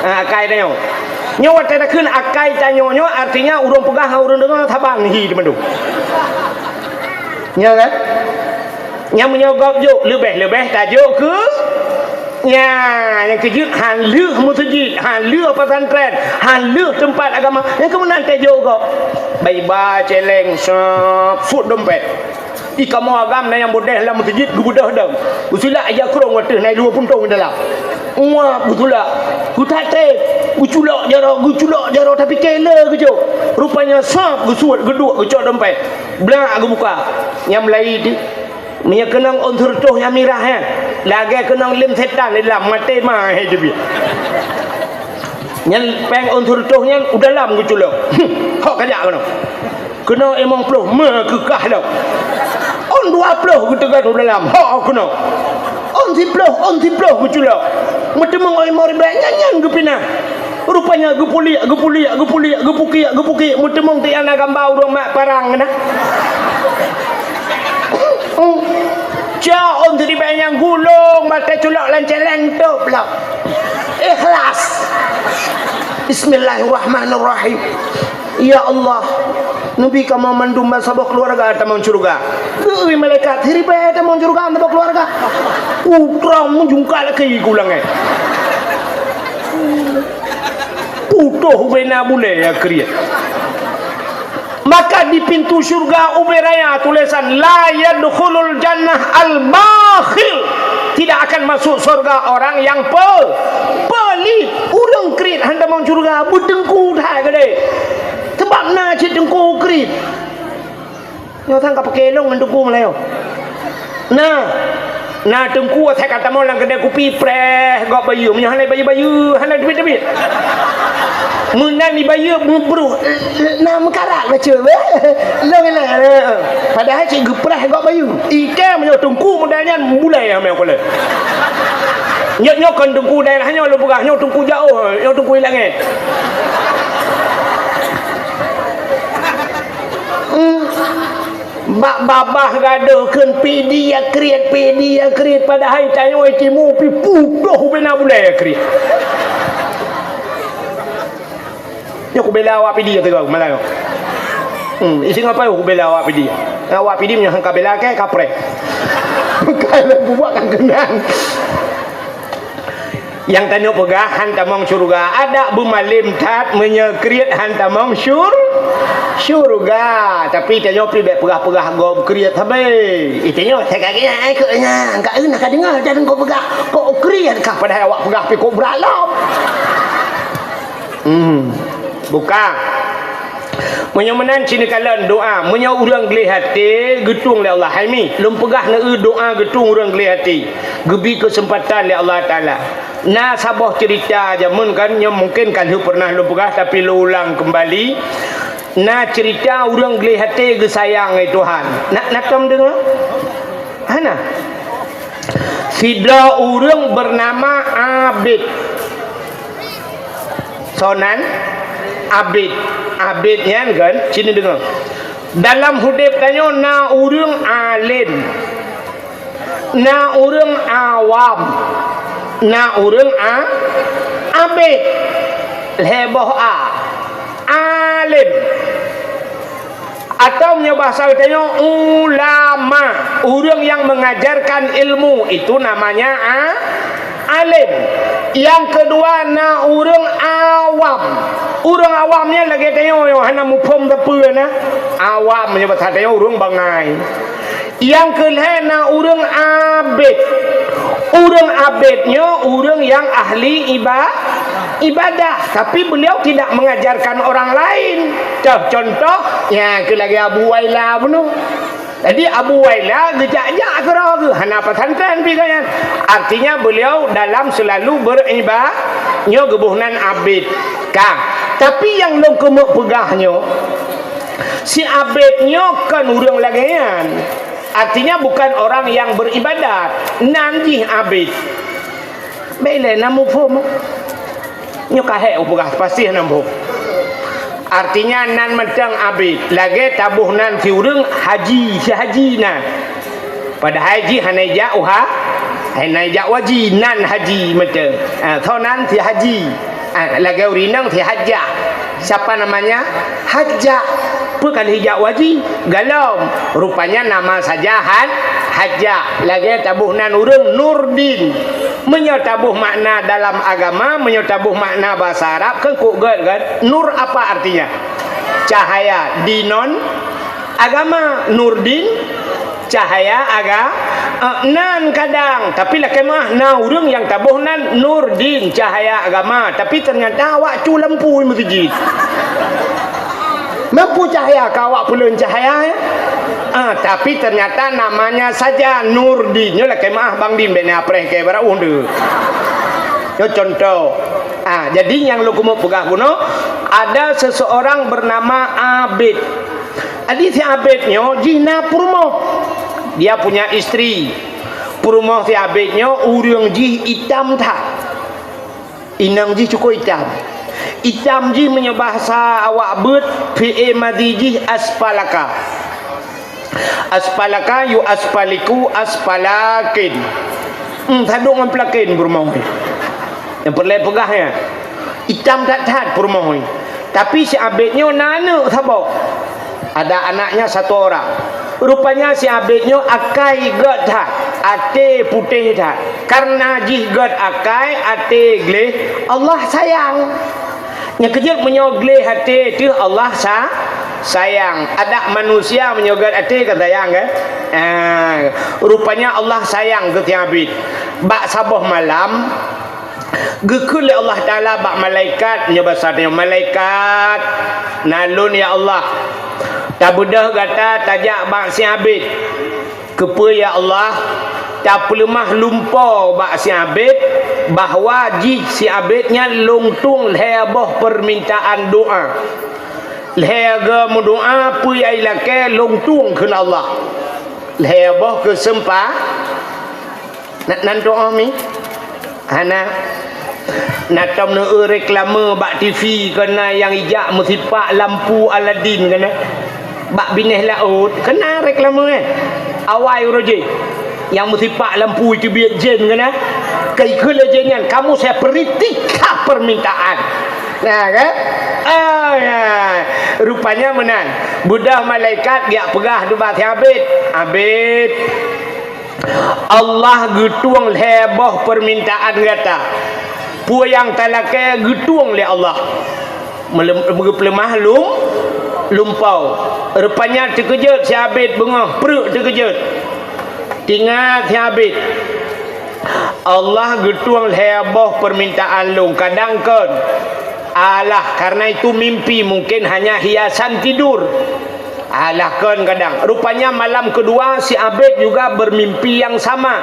Ha, akai tanyoe. Nyoe watée takheun akai tanyoe nyoe, artinya ureuëng peugah ngon ureuëng deungoe saban hi teumandum. Nyoe kan? Nyang meunyoe gob jok, leubeh-leubeh tajok keu, nya, nyang keujeuet han lheueh meuseujid, han lheueh pesantren, han lheueh teumpat agama, nyang keu meunan tajok gob. Baiba, céléng, sop, fut dompet. Di kamoe agam na nyang beudeh lam meuseujid geubeudôh dong. Geusulak ija krong ateueh na dua puntông dalam. Muap geusulak. Geutat treb. Geuculok jaroe, geuculok jaroe, tapi kée le geujok. Rupanya sop geusuet, geuduek, geucok dompet. Blak geubuka. Nyang meulayi tu. Meunyoe keunong ôn sireutôh nyang mirah, eh, lagée keunong lem setan di dalam, maté ma, eh, teubiet. Nyan péng ôn sireutôh nyan u dalam geuculok. Hok kajak keunoe. Keunong limong ploh, ma keukah lom. Ôn dua ploh geuteugon u dalam, hok keunoe. Ôn siploh, ôn siploh geuculok. Meuteumong limong ribée, nyan, nyan geupinah. Rupanya geupuliek, geupuliek, geupuliek, geupukiek, geupukiek, meuteumong tiek na gamba ureuëng mat parang keunan. Cok ôn siribée nyang gulong, maté culok lam céléng tôb lom. Ikhlas. Bismillahirrahmanirrahim. Ya Allah, neubi kamoe mandum bansaboh keuluwarga tamong syeuruga. Geuyue malaikat siribée tamong syeuruga bansaboh keuluwarga. Utroe meujungkal lagée gulangée. Putôh ubena bulée ya kriet. Maka di pintu syurga ubé raya tulésan, "La yadkhulul jannah al-bakhil." Tidak akan masuk surga orang yang pe-, pelit. Ureuëng kriet hana tamong syurga, beuteungku that keudeh. Sebab na cit teungku kriet. Nyoe sang ka peukelong ngon teungku meulayeue. Nah, na teungku asai ka tamong lam keudée kupi, preh gob bayeue. Meunyoe hana bayeue-bayeue, hana teubiet-teubiet. Meunan ibayeue meubruh, na meukarat bacut. Lôn ilée. Padahai cit geupreh gob bayeue. Iké meunyoe teungku model nyan bulée hamé kulée. Nyoe, nyoe kon teungku daerah nyoe lôn peugah, nyoe teungku jaoh, nyoe teungku ilangét. Hmm. Bak babah gadôh kheun pidi ya kriet, pidi ya kriet, padahai tanyoe timu pi putôh ubena bulée ya kriet. Nyoe kubela awak pidi ya teugau malam nyoe. Hmm, isi ngapai kubela awak pidi. Awak pidi meunyoe han kabela ke kapreh. Bukan buat kan keunang. Nyang tanyoe peugah han tamong syeuruga, adak beumalém that meunyoe kriet han tamong syur-, Syurga, tapi tanyoe pih bèk peugah-peugah gob kriet sabe. Itanyoe sakét nyan, ai keu nyan, ka eunah ka deungoe dan gob peugah, kok kriet kah padahai awak peugah pih kok brat lom. Hmm. Buka. Meunyoe meunan ci neukalon doa, meunyoe ureueng gleh até geutueng lé Allah, hai mi, lôn peugah neueu doa geutueng ureueng gleh até, geubi keuseumpatan lé Allah Taala. Na saboh ceurita jameun kan, nyoe mungken ka lheueh peureunah lôn peugah, tapi lôn ulang keumbali. Na ceurita ureueng gleh até geusayang lé Tuhan. Na, na tom deungoe? Hana. Sidroe ureueng beunama Abid. Soe nan? Abid. Abid nyan kan, ci neudeungoe. Dalam udép tanyoe na ureueng além. Na ureueng awam, na ureueng a-, abid, lhèe boh a, além. Atau meunyoe bahasa geutanyoe, ulama, ureueng nyang mengajarkan ilmu, itu namanya a-, além. Nyang keudua na ureueng awam. Ureueng awam nyan lagèe tanyoe, hana muphom sapeue na. Awam, meunyoe bahasa tanyoe, ureueng bangai. Nyang keulhèe na ureueng abid. Ureueng abid nyoe ureueng nyang ahli iba-, ibadah, tapi beliau tidak mengajarkan orang lain. Toh contoh, nyang keu lagèe Abu Waila bunoe. Jadi Abu Waila geujak-jak keudroe geuh, hana pesantren pih gobnyan. Artinya beliau dalam selalu beriba-, nyoe geuboh nan abid. Ka. Tapi nyang lôn keumeuk peugah nyoe, si abid nyoe kon ureueng lagèe nyan. Artinya bukan orang yang beribadat. Nan jih abid. Bèk lé na muphom. Nyoe ka hék kupeugah, pasti na muphom. Artinya nan mantong abid. Lagèe taboh nan si ureueng haji, si haji nan. Padahai jih hana ijak u ha-, hana ijak u haji, nan haji mantong. Ha, soe nan si haji. Ah, lagèe ureueng inong si Hajjah. Siapa namanya? Hajjah. Peue ka lheueh jak u haji? Galom. Rupanya nama saja Han-, Hajjah. Lagèe taboh nan ureueng Nurdin. Meunyoe taboh makna dalam agama, meunyoe taboh makna bahasa Arab, kan kok gèt kan? Nur apa artinya? Cahaya. Di non agama, Nurdin, cahaya aga-, eh, nan kadang, tapi lakèe meuah na ureueng nyang taboh nan Nurdin, cahaya agama, tapi ternyata awak cu lampu meuseujid. Lampu cahaya ka awak peuleuen cahaya, ya? Ah, tapi ternyata namanya saja Nurdin. Nyoe lakèe meuah Bang Din bèk neuapreh keu barô deuh. Nyoe contoh. Ah, jadi nyang lôn keumeuk peugah bunoe, ada seseorang bernama Abid. Jadi si Abid nyoe jih na peurumoh. Dia punya istri. Peurumoh si Abid nyoe ureueng jih itam that. Inong jih cukôp itam. Itam jih meunyoe bahasa awak beuet, fi'il madhi jih aspalaka. Aspalaka yu aspaliku aspalakin. Hmm, sadok ngon pelakin peurumoh nyoe. Nyang peureulèe peugah nyan. Itam that-that peurumoh nyoe. Tapi si Abid nyoe na aneuk saboh. Ada anaknya satu orang. Rupanya si Abid nyoe akai gèt that, até putéh that. Karena jih gèt akai, até gleh, Allah sayang. Nyang keujeuet meunyoe gleh até teuh Allah sa-, sayang. Adak manusia meunyoe gèt até kan sayang, kan? Ah, rupanya Allah sayang keu si Abid. Bak saboh malam, geukheun lé Allah Taala bak malaikat, nyoe basa tanyoe, "Malaikat, na lôn ya Allah, tabeudôh gata tajak bak si Abid." Keupeue ya Allah? Tapeuleumah lumpoe bak si Abid, bahwa jih si Abid nyan lôn tueng lhèe boh peumintaan doa. Lhèe geuh meudoa peue nyang ilakèe lôn tueng kheun Allah. Lhèe boh keuseumpa-, na, nan doa mi? Hana. Na tom neueu reklame bak T V keu na nyang ijak meusipak lampu Aladin keu na. Bak binéh laôt keu na reklame, eh. Awai uroe jih. Nyang meusipak lampu iteubiet jén keu na. Ka ikheun lé jén nyan, "Kamu saya perintahkan permintaan." Nah, kan? Ah, ya. Rupanya meunan. Beudôh malaikat geujak peugah bak si Abid, "Abid, Allah geutueng lhèe boh peumintaan gata. Peue nyang talakèe geutueng lé Allah." Meulem-, geupeuleumah lum-, Lumpoe. Rupanya teukeujot si Abid beungoh, preuk teukeujot. Tingat si Abid, Allah geutueng lhée boh peumintaan lôn, kadang kon. Alah, karena itu mimpi, mungkin hanya hiasan tidur. Alah, kon kadang. Rupanya malam kedua si Abid juga bermimpi yang sama.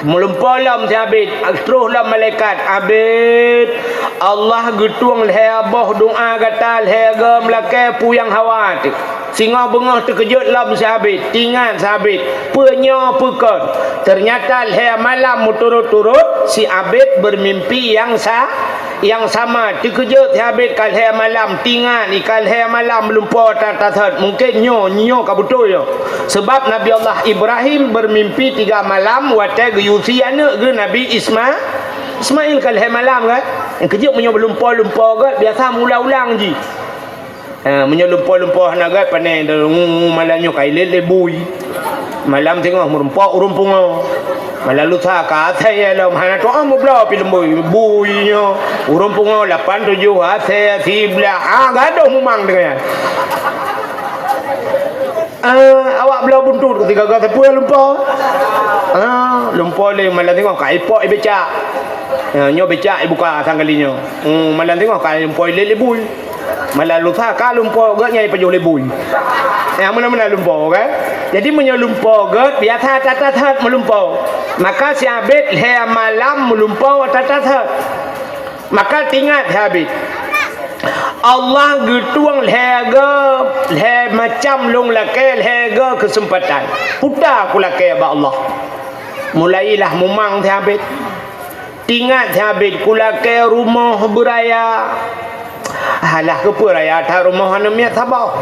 Meulumpoe lom si Abid, troh lom malaikat, "Abid, Allah geutueng lhée boh doa gata lhée goe meulakée peue nyang hawa teuh." Singoh beungoh teukeujot lom si Abid, tingat si Abid, peue nyoe peue kon. Ternyata lhée malam meuturot-turot si Abid bermimpi nyang sa-, nyang sama. Teukeujot si Abid ka lhée malam, tingat i ka lhée malam lumpoe that-that. Mungkin nyoe, nyoe ka beutôi nyoe. Sebab Nabi Allah Ibrahim bermimpi tiga malam watée geuyue sie aneuëk geuh Nabi Isma-, Ismail ka lhée malam kan. Nyang keujeuet meunyoe lumpoe-lumpoe gét biasa meuulang-ulang jih. Ha, meunyoe lumpoe-lumpoe hana gét pane, malam nyoe ka ilét lé bui. Malam singoh meureumpok ureuëng pungo. Malam lusa ka asai lom hana tuah meubloe pi leumbui. Bui nyoe ureuëng pungo lapan tujoh asai siblah. Ha, gadoh mumang deungon nyan. Ah, awak bloe buntut keutiga-tiga teupeu lumpoe. Ah, lumpoe lé malam singoh ka ipok ibecak. Ya, nyoe becak ibuka sang kali nyoe. Hmm, malam singoh ka lumpoe lé lé bui. Malam lusa ka lumpoe gét nyang ipajoh lé bui. Ya, meunan-meunan lumpoe kan. Jadi meunyoe lumpoe gét biasa that-that meulumpoe. Maka si Abid lhée malam meulumpoe that-that. Maka tingat si Abid, Allah geutueng lhée goe, lhée macam lôn lakée lhée goe keuseumpatan. Puta kulakée bak Allah. Mulailah mumang si Abid. Tingat si Abid kulakée rumoh beuraya. Alah, keupeue raya that rumoh aneuëk miet saboh?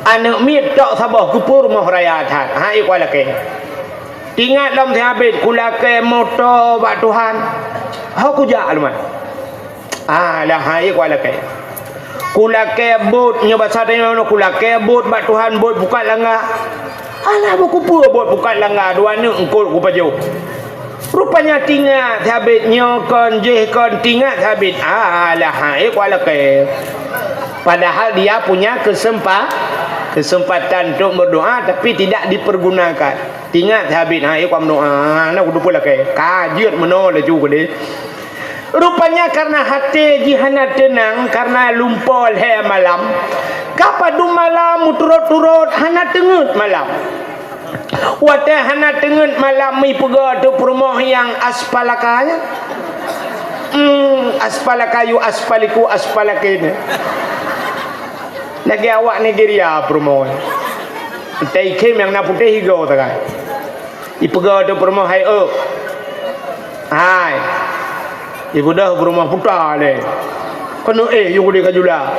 Aneuëk miet tok saboh, keupeue rumoh raya that? Ha, ikua lakée. Tingat lom si Abid kulakée moto bak Tuhan. Ho kujak luman. Alah, hai ikua lakée. Kulakée bot, nyoe basa tanyoe, kulakée bot bak Tuhan, bot pukat langga. Alah, beukeupeue bot pukat langga, dua aneuëk eungkot kupajoh. Rupanya tingat si Abid nyoe kon, jéh kon, tingat si Abid. Alah, hai ikua lakée. Padahal dia punya kesempa-, kesempatan untuk berdoa, tapi tidak dipergunakan. Tingat si Abid, ha, ikua meudoa, na kuteupeu lakée. Ka jeuet meunoe laju keudeh. Rupanya karena até jih hana teunang karena lumpoe lhée malam, ka padum malam meuturot-turot hana teungeut malam. Watée hana teungeut malam, ipeugah teuk peurumoh nyang aspalaka nyan. Hmm, aspalaka yu aspaliku aspalakene. Lagée awak Nigeria peurumoh. Teuikhém nyang na putéh igoe tagai. Ipeugah teuk peurumoh, "Hai, eu." "Hai." Ibeudôh peurumoh puta lé. Keuneuk éh yue di kajula.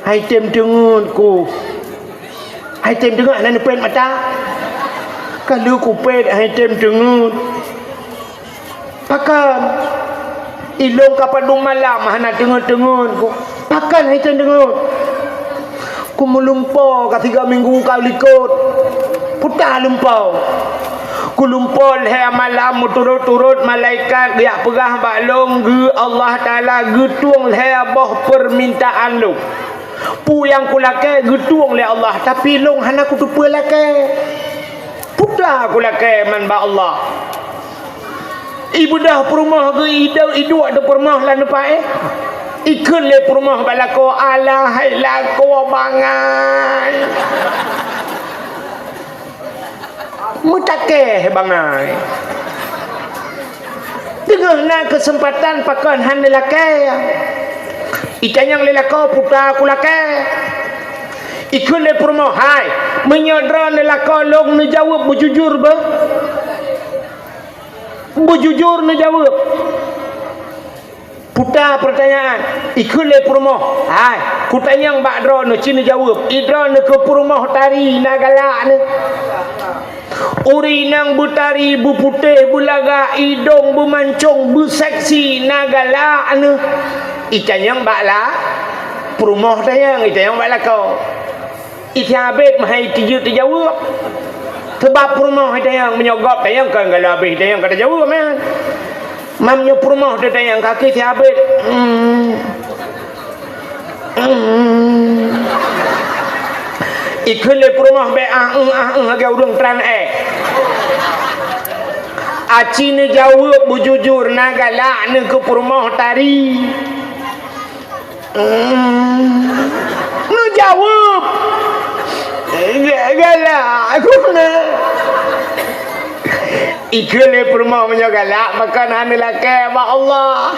"Hai tem teungeut ku. Hai tem teungeut hana neupet mata. Ka lheueh kupet hai tem teungeut." "Pakon? Ilôn ka padum malam hana teungeut-teungeut ku. Pakon hai tem teungeut?" "Ku meulumpoe ka tiga minggu ka likot. Puta lumpoe. Ku lumpoe lhée malam meuturot-turot malaikat geujak peugah bak lôn geu Allah Taala geutueng lhée boh peumintaan lôn. Peue nyang kulakée geutueng lé Allah, tapi lôn hana kuteupeu lakée. Puta kulakée man bak Allah." Ibeudôh peurumoh geuh idôk iduek di peurumoh lam teumpat éh. Ikheun lé peurumoh bak lakoe, "Alah hai lakoe bangai. Meutakée bangai. Teungoh na keuseumpatan pakon hana lakée." Itanyong lé lakoe, "Puta kulakée." Ikheun lé peurumoh, "Hai, meunyoe droeneuh lakoe lôn neujaweueb beujujur beuh?" Beujujur neujaweueb. Puta peurtanyaan, ikheun lé peurumoh, "Hai, kutanyong bak droeneuh, ci neujaweueb, i droeneuh keu peurumoh tari na galak neuh? Ureuëng inong beutari, beuputéh, beulagak, idong beumancong, beuseksi, na galak neuh?" Itanyong bak la-, peurumoh tanyong, itanyong bak lakoe. Isi Abid meuhai tijeuet teujaweueb. Sebab peurumoh tanyong, meunyoe gob tanyong kon galak Abid tanyong ka teujaweueb, man. Mam nyoe peurumoh teutanyong kaki si Abid. Hmm. Hmm. Ikheun lé peurumoh bèk ah, eh, ah, eh, lagèe ureueng tran èk. Aci neujaweueb beujujur, na galak neukeu peurumoh tari. Hmm. Neujaweueb. Ga-, galak aku na. Ikheun lé peurumoh meunyoe galak, maka na neulakèe bak Allah.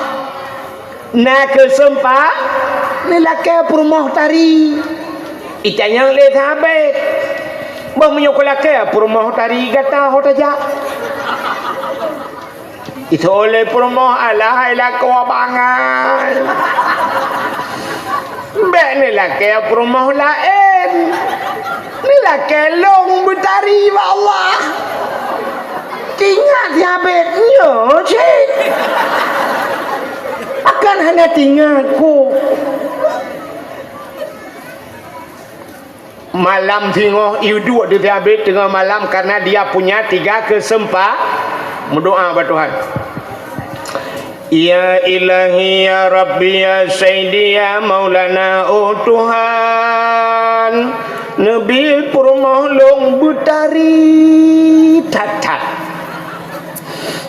Na keuseumpa-, neulakèe peurumoh tari. Itanyong lé sahabat, "Bah meunyoe kulakèe peurumoh tari gata ho tajak?" Itôh lé peurumoh, "Alah, hai lakoe bangai. Bèk neulakèe peurumoh laén. Neulakèe lôn beutari bak Allah." Tingat sahabat nyoe cit. Akan hana tingat ku. Malam singoh, iduek di sahabat teungoh malam karena dia punya tiga keuseumpa-, meudoa bak Tuhan. Ya Ilahi, ya Rabbi, ya Sayyidi, ya Maulana, oh Tuhan, neubi peurumoh lôn beutari that-that.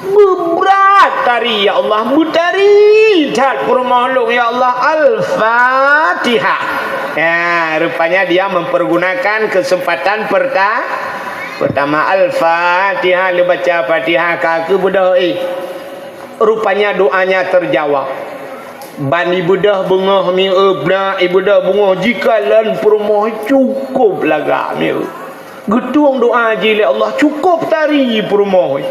Beubrat tari, ya Allah, beutari that peurumoh lôn, ya Allah. Al-Fatihah. Ya, rupanya dia mempergunakan kesempatan perta-, pertama. Al-Fatihah, lheuh baca Fatihah ka keubeudôh, eh. Rupanya doanya terjawab. Ban ibeudôh beungoh mieu, brat ibeudôh beungoh, jikalon peurumoh cukôp lagak mieu. Geutueng doa jih lé Allah, cukôp tari peurumoh.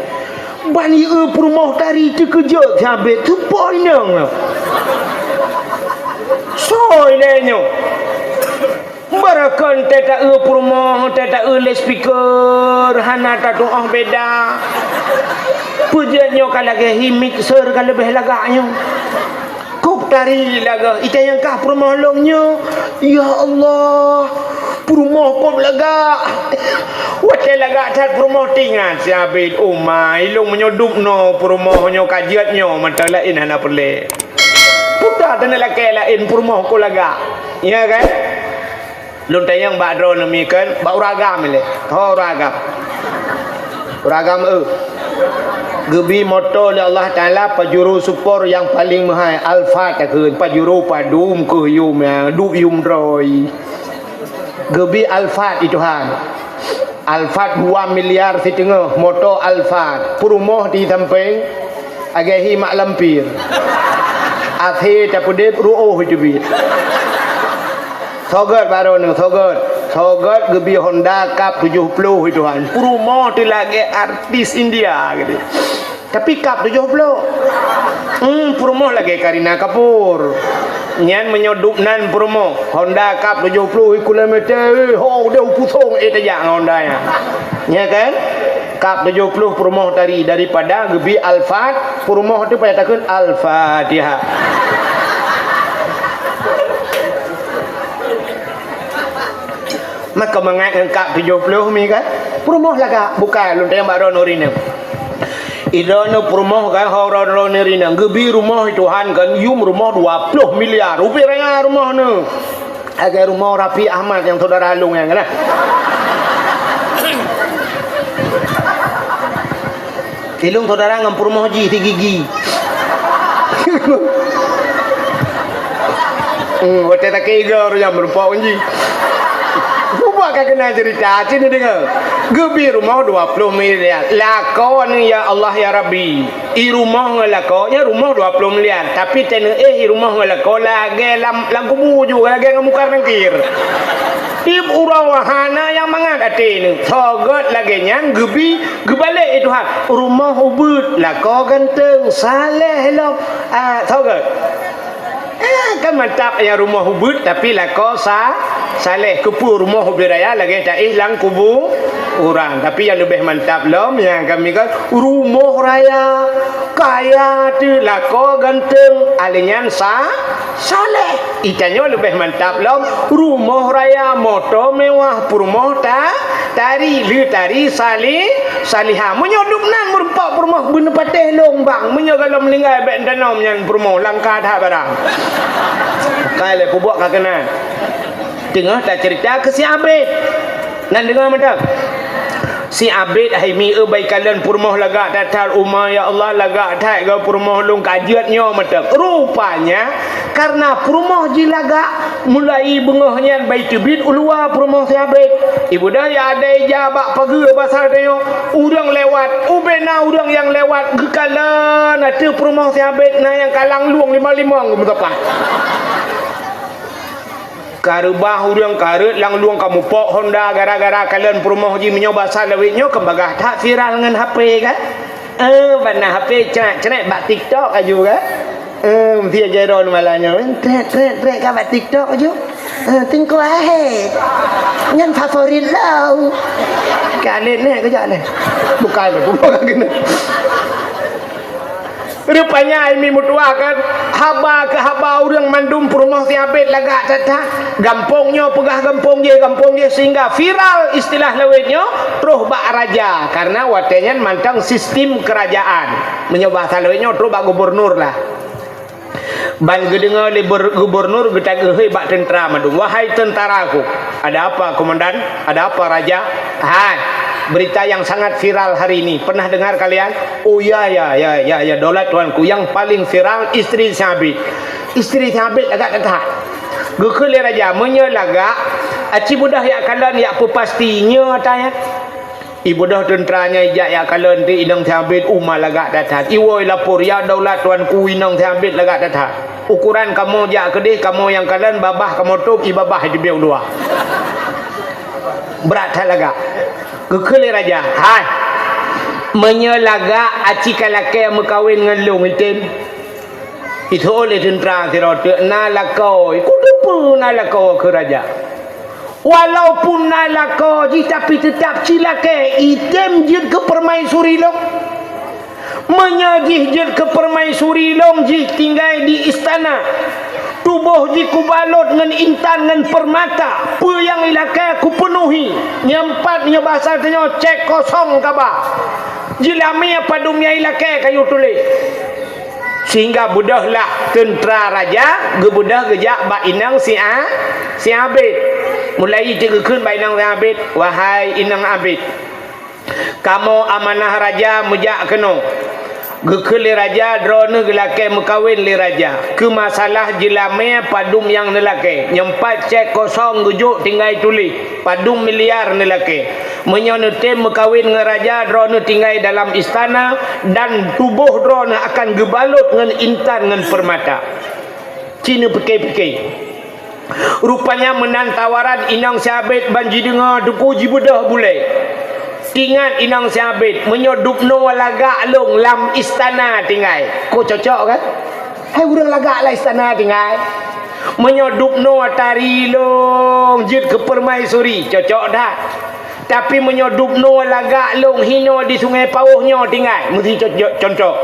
Ban ieu peurumoh tari teukeujot sabe, teupoi nong. Soe lé nyoe. Barakon teuta-eu peurumoh, teuta-eu loudspeaker, hana tatu'oh beda. Peue jeuet nyoe ka lagèe hi mixer ka leubeh lagak nyoe. Kôp tari lagak, ita nyang kah peurumoh lôn nyoe. Ya Allah, peurumoh kôp lagak. Watèe lagak that peurumoh tingat siabit, "Oh ma, ilôn meunyoe dub noe peurumoh nyoe ka jeuet nyoe, mantong laén hana peureulèe." Puta teungoh lakèe laén peurumoh kôp lagak. Ya kan? Lôn tanyong bak droeneuh mi kan, bak ureueng agam ilèe. Ho ureueng agam. Ureueng agam, eh. Geubi moto lé Allah Taala Pajero Sport nyang paleng meuhai, Alphard takheun, Pajero padum keuh yum, ya, duek yum droe. Geubi Alphard di Tuhan. Alphard dua miliar siteungoh, moto Alphard. Peurumoh di sampéng, lagèe hi mak lampir. Akhé tapeudeb ruoh teubiet. Soe gèt baro nyoe, soe gèt. Soe gèt geubi Honda Cup tujoh ploh di Tuhan. Peurumoh teuh lagèe artis India gitu. Tapi Cup tujoh ploh. Hmm, peurumoh lagèe Kareena Kapoor. Nyan meunyoe dub nan peurumoh, Honda Cup tujoh ploh kilometer, eh, ho, deuh pusong, eh, tajak ngon Honda nyan. Ya kan? Cup tujoh ploh peurumoh tari daripada geubi Alphard, peurumoh teuh payah takheun Al-Fatihah. Maka mangat ngon Cup tujoh ploh mi kan? Peurumoh lagak, bukan lôn tanyong bak droeneuh rineueng. Droeneuh peurumoh kan, ho droeneuh rineueng. Geubi rumoh Tuhan kan, yum rumoh dua ploh miliar. Ubé raya rumoh nyoe. Lagèe rumoh Raffi Ahmad nyang saudara lôn nyan kan. Ilôn saudara ngon peurumoh jih si Gigi. Hmm, watèe takheun ureueng nyang meurumpok jih. Bubuet ka keunong ceurita, sini deungö. Geubi rumoh dua ploh miliar. Lakoe nyoe, ya Allah, ya Rabbi. I rumoh ngon lakoe, nyan rumoh dua ploh miliar. Tapi teuneuk éh i rumoh ngon lakoe lagèe lam, lam kubu ju, lagèe ngon Mungkar Nangkir. Tiep uroe hana nyang mangat até nyoe. Soe gèt lagèe nyan geubi Geubalek, eh Tuhan, rumoh ubeuet, lakoe ganteng, saleh lom. Ah, soe gèt? Eh, kan mantap nyang rumoh ubeuet, tapi lakoe sa-, saleh. Keupeue rumoh ubeuet raya lagèe taéh lam kubu urang. Tapi nyang leubeh mantap lom, nyang kami kan rumoh raya, kaya teuh, lakoe ganteng, alèh nyan sa-, saleh. Itanyoe leubeh mantap lom, rumoh raya, moto mewah, peurumoh ta-, tari, lé tari sali-, salihah. Meunyoe dub nan meurumpok peurumoh beuneupatéh lôn bang, meunyoe gohlom meuninggai bèk tanom nyan peurumoh, langka that barang. Kai lé peubuet ka keunan. Teungoh taceurita keu si Abed. Nan deungoe mantong. Si Abed hai mi eu bai kalon peurumoh lagak that-that uma, ya Allah, lagak that geu peurumoh lôn ka jeuet nyoe mantong. Rupanya, karena peurumoh jih lagak, mulai beungoh nyan bai teubiet u luwa peurumoh si Abed. Ibudah ya ada ija bak pageue basa tanyoe, ureuëng lewat, ubena ureuëng nyang lewat geukalon ateueh peurumoh si Abed na nyang kalang lueng lima-lima geumeutapa. Kareubah ureuëng kareuet lam lueng ka mupok honda gara-gara kalon peurumoh jih meunyoe basa lawét nyoe keubagah that viral ngon H P kan? Eh, bana H P cret-cret bak TikTok aju kan? Eh, mesti aja ron malam nyoe. Trek, trek, trek ka bak TikTok aju. Eh, tingkuk akhé. Nyan favorit lom. Kalit neh kejak neh. Bukan, bukan kena. Rupanya hai mi meutuah kan, haba keu haba ureuëng mandum peurumoh si Abed lagak that-that. Gampông nyoe peugah gampông jih, gampông jih sehingga viral istilah lawét nyoe troh bak raja. Karena watée nyan mantong sistem kerajaan. Meunyoe bahasa lawét nyoe troh bak gubernur lah. Ban geudeungoe lé ber-, gubernur geutageuhôi bak teuntara mandum, "Wahai teuntaraku!" "Ada apa, komandan? Ada apa, raja?" "Hai, berita yang sangat viral hari ini. Pernah dengar kalian?" "Oh ya, ya, ya, ya, ya, daulat tuanku, yang paling viral istri si Abed." "Istri si Abed lagak that-that?" Geukheun lé raja, "Meunyoe lagak, aci beudoh jak kalon jak peupasti nyoe ata nyan." Ibudah teuntara nyan ijak jak kalon teuk inong si Abed uma lagak that-that. Iwoe lapor, "Ya daulat tuanku, inong si Abed lagak that-that. Ukuran kamoe jak keudeh, kamoe nyang kalon, babah kamoe tôb, i babah iteubiet u luwa." Brat that lagak. Geukheun lé raja, "Hai, meunyoe lagak aci ka lakée meukawen ngon lôn item?" Iteu'oh lé teuntara sidroe teuk, "Na lakoe." "Kuteupeue na lakoe," kheun raja. "Walaupun na lakoe jih, tapi teutap ci lakée item jeuet keu peurumaisuri lôn. Meunyoe jih jeuet keu peurumaisuri lôn, jih tinggai di istana. Tuboh jih kubalot ngon intan ngon peurmata, peue nyang ilakée kupeunuhi." Nyang pat nyoe basa tanyoe cek kosong kaba. Jeulamé padum nyang ilakée kayue tuléh. Sehingga beudôhlah teuntara raja geubeudôh geujak bak inong si A-, si Abed. Mulai teuk geukheun bak inong si Abed, "Wahai inong Abed, kamoe amanah raja meujak keunoe." Geukheun lé raja, "Droeneuh geulakée meukawen lé raja. Keu masalah jeulamé padum nyang neulakée, nyoe pat cek kosong geujok tinggai tuléh padum miliar neulakée. Meunyoe neutem meukawen ngon raja, droeneuh tinggai dalam istana dan tuboh droeneuh akan geubalot ngon intan ngon peurmata." Ci neupike-pike. Rupanya meunan tawaran inong si Abed ban jideungoe teungku jibeudôh bulée. Ingat inong si Abed, "Meunyoe dubnoe lagak lôn lam istana tinggai." Ko cocok kan? Hai ureuëng lagak lam istana tinggai. "Meunyoe dubnoe tari lôn jeuet keu peurumaisuri," cocok that. "Tapi meunyoe dubnoe lagak lôn hinoe di Sungai Pawôh nyoe tinggai," meusti co-, co-, contoh.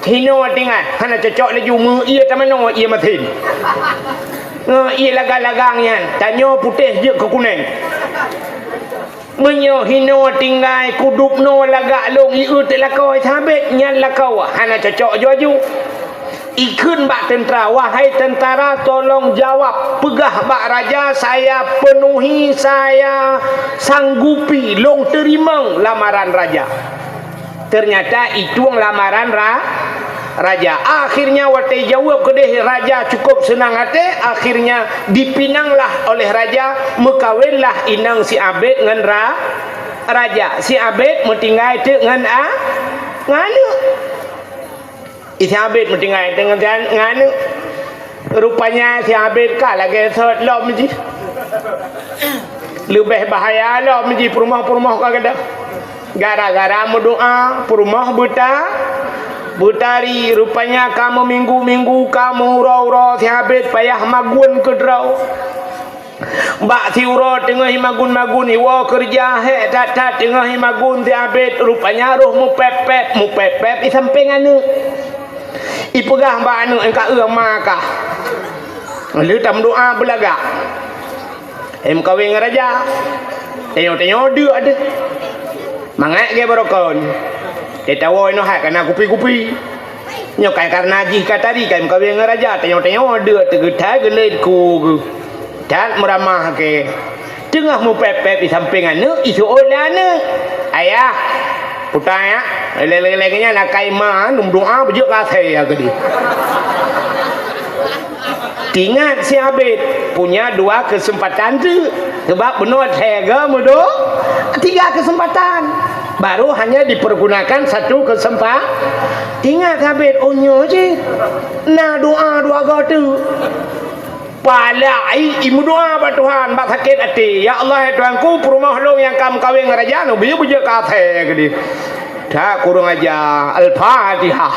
Hinoe tinggai, hana cocok laju meu ié tamanoe ié masin. Ngon ié lagang-lagang nyan, tanyoe putéh jeuet keu kuneng. "Meunyoe hinoe tinggai kudubnoe lagak lôn ié teuk lakoe si Abed nyan lakoe," hana cocok aju-aju. Ikheun bak teuntara, "Wahai teuntara, tolong jawab, peugah bak raja, saya penuhi, saya sanggupi, lôn teurimong lamaran raja." Ternyata itueng lamaran ra-, raja. Akhirnya watée jaweueb keudeh raja cukup seunang até, akhirnya dipinanglah oleh raja, meukawenlah inong si Abed ngon ra-, raja. Si Abed meutinggai teuk ngon a-, ngon aneuk. Si Abed meutinggai teuk ngon, ngon aneuk. Rupanya si Abed ka lagée sot lom jih. Leubeh bahaya lom jih peurumoh-peurumoh ka gadôh. Gara-gara meudoá, peurumoh beuta-, beutari. Rupanya ka meuminggu-minggu, ka meuuroe-uroe si Abed payah magun keudroe. Bak siuroe teungoh imagun-magun, iwoe keureuja hék that-that teungoh imagun si Abed, rupanya roh meupép-pép, meupép-pép i sampéng aneuk. Ipeugah bak aneuk, "Engka eu ma kah." Lheueh tameudoá beulagak. Em kawén ngon raja. Tanyoe-tanyoe deuk deuh. Mangat gée barokon. Teuh tawoe inoe hai kana kupi-kupi. Nyoe kai karna jih ka tari kai meukawen ngon raja, tanyoe-tanyoe deuk teugeutai geulet ku geuh. That meuramah ke. Teungoh meupép-pép di sampéng aneuk, iseuôt lé aneuk. "Ayah, puta ya, lé-lé nyan akai ma, neumeudoa beujeuet keu asèe ya keudeh." Tingat si Abid, punya dua keuseumpatan teuk. Sabab bunoe asèe geuh meudo-, tiga keuseumpatan. Baru hanya dipergunakan satu keuseumpatan. Tingat si Abid, oh nyoe cit. Na doa dua goe teuk. Pala ai imeudoa bak Tuhan, bak sakét até, "Ya Allah, ya Tuhanku, peurumoh lôn nyang ka meukawen ngon raja nyoe, beujeuet keu asèe keudeh." That kurang aja. Al-Fatihah.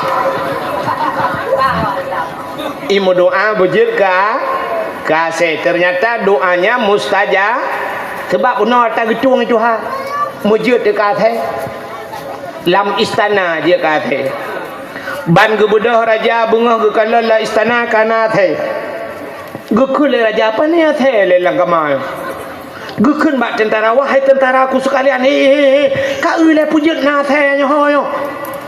Imeudoa beujeuet keu, keu asèe. Ternyata doanya mustajab. Sabab bunoe tageutueng Tuhan. Meujeuet keu asèe. Lam istana jeuet keu asèe. Ban geubeudôh raja beungoh geukalon lam istana kana asèe. Geukheun lé raja, "Pane asèe lé lam kama nyoe?" Geukheun bak teuntara, "Wahai teuntara ku seukalian, he, he, he, ka eu lé peujeuet na asèe nyoe, ho, nyoe.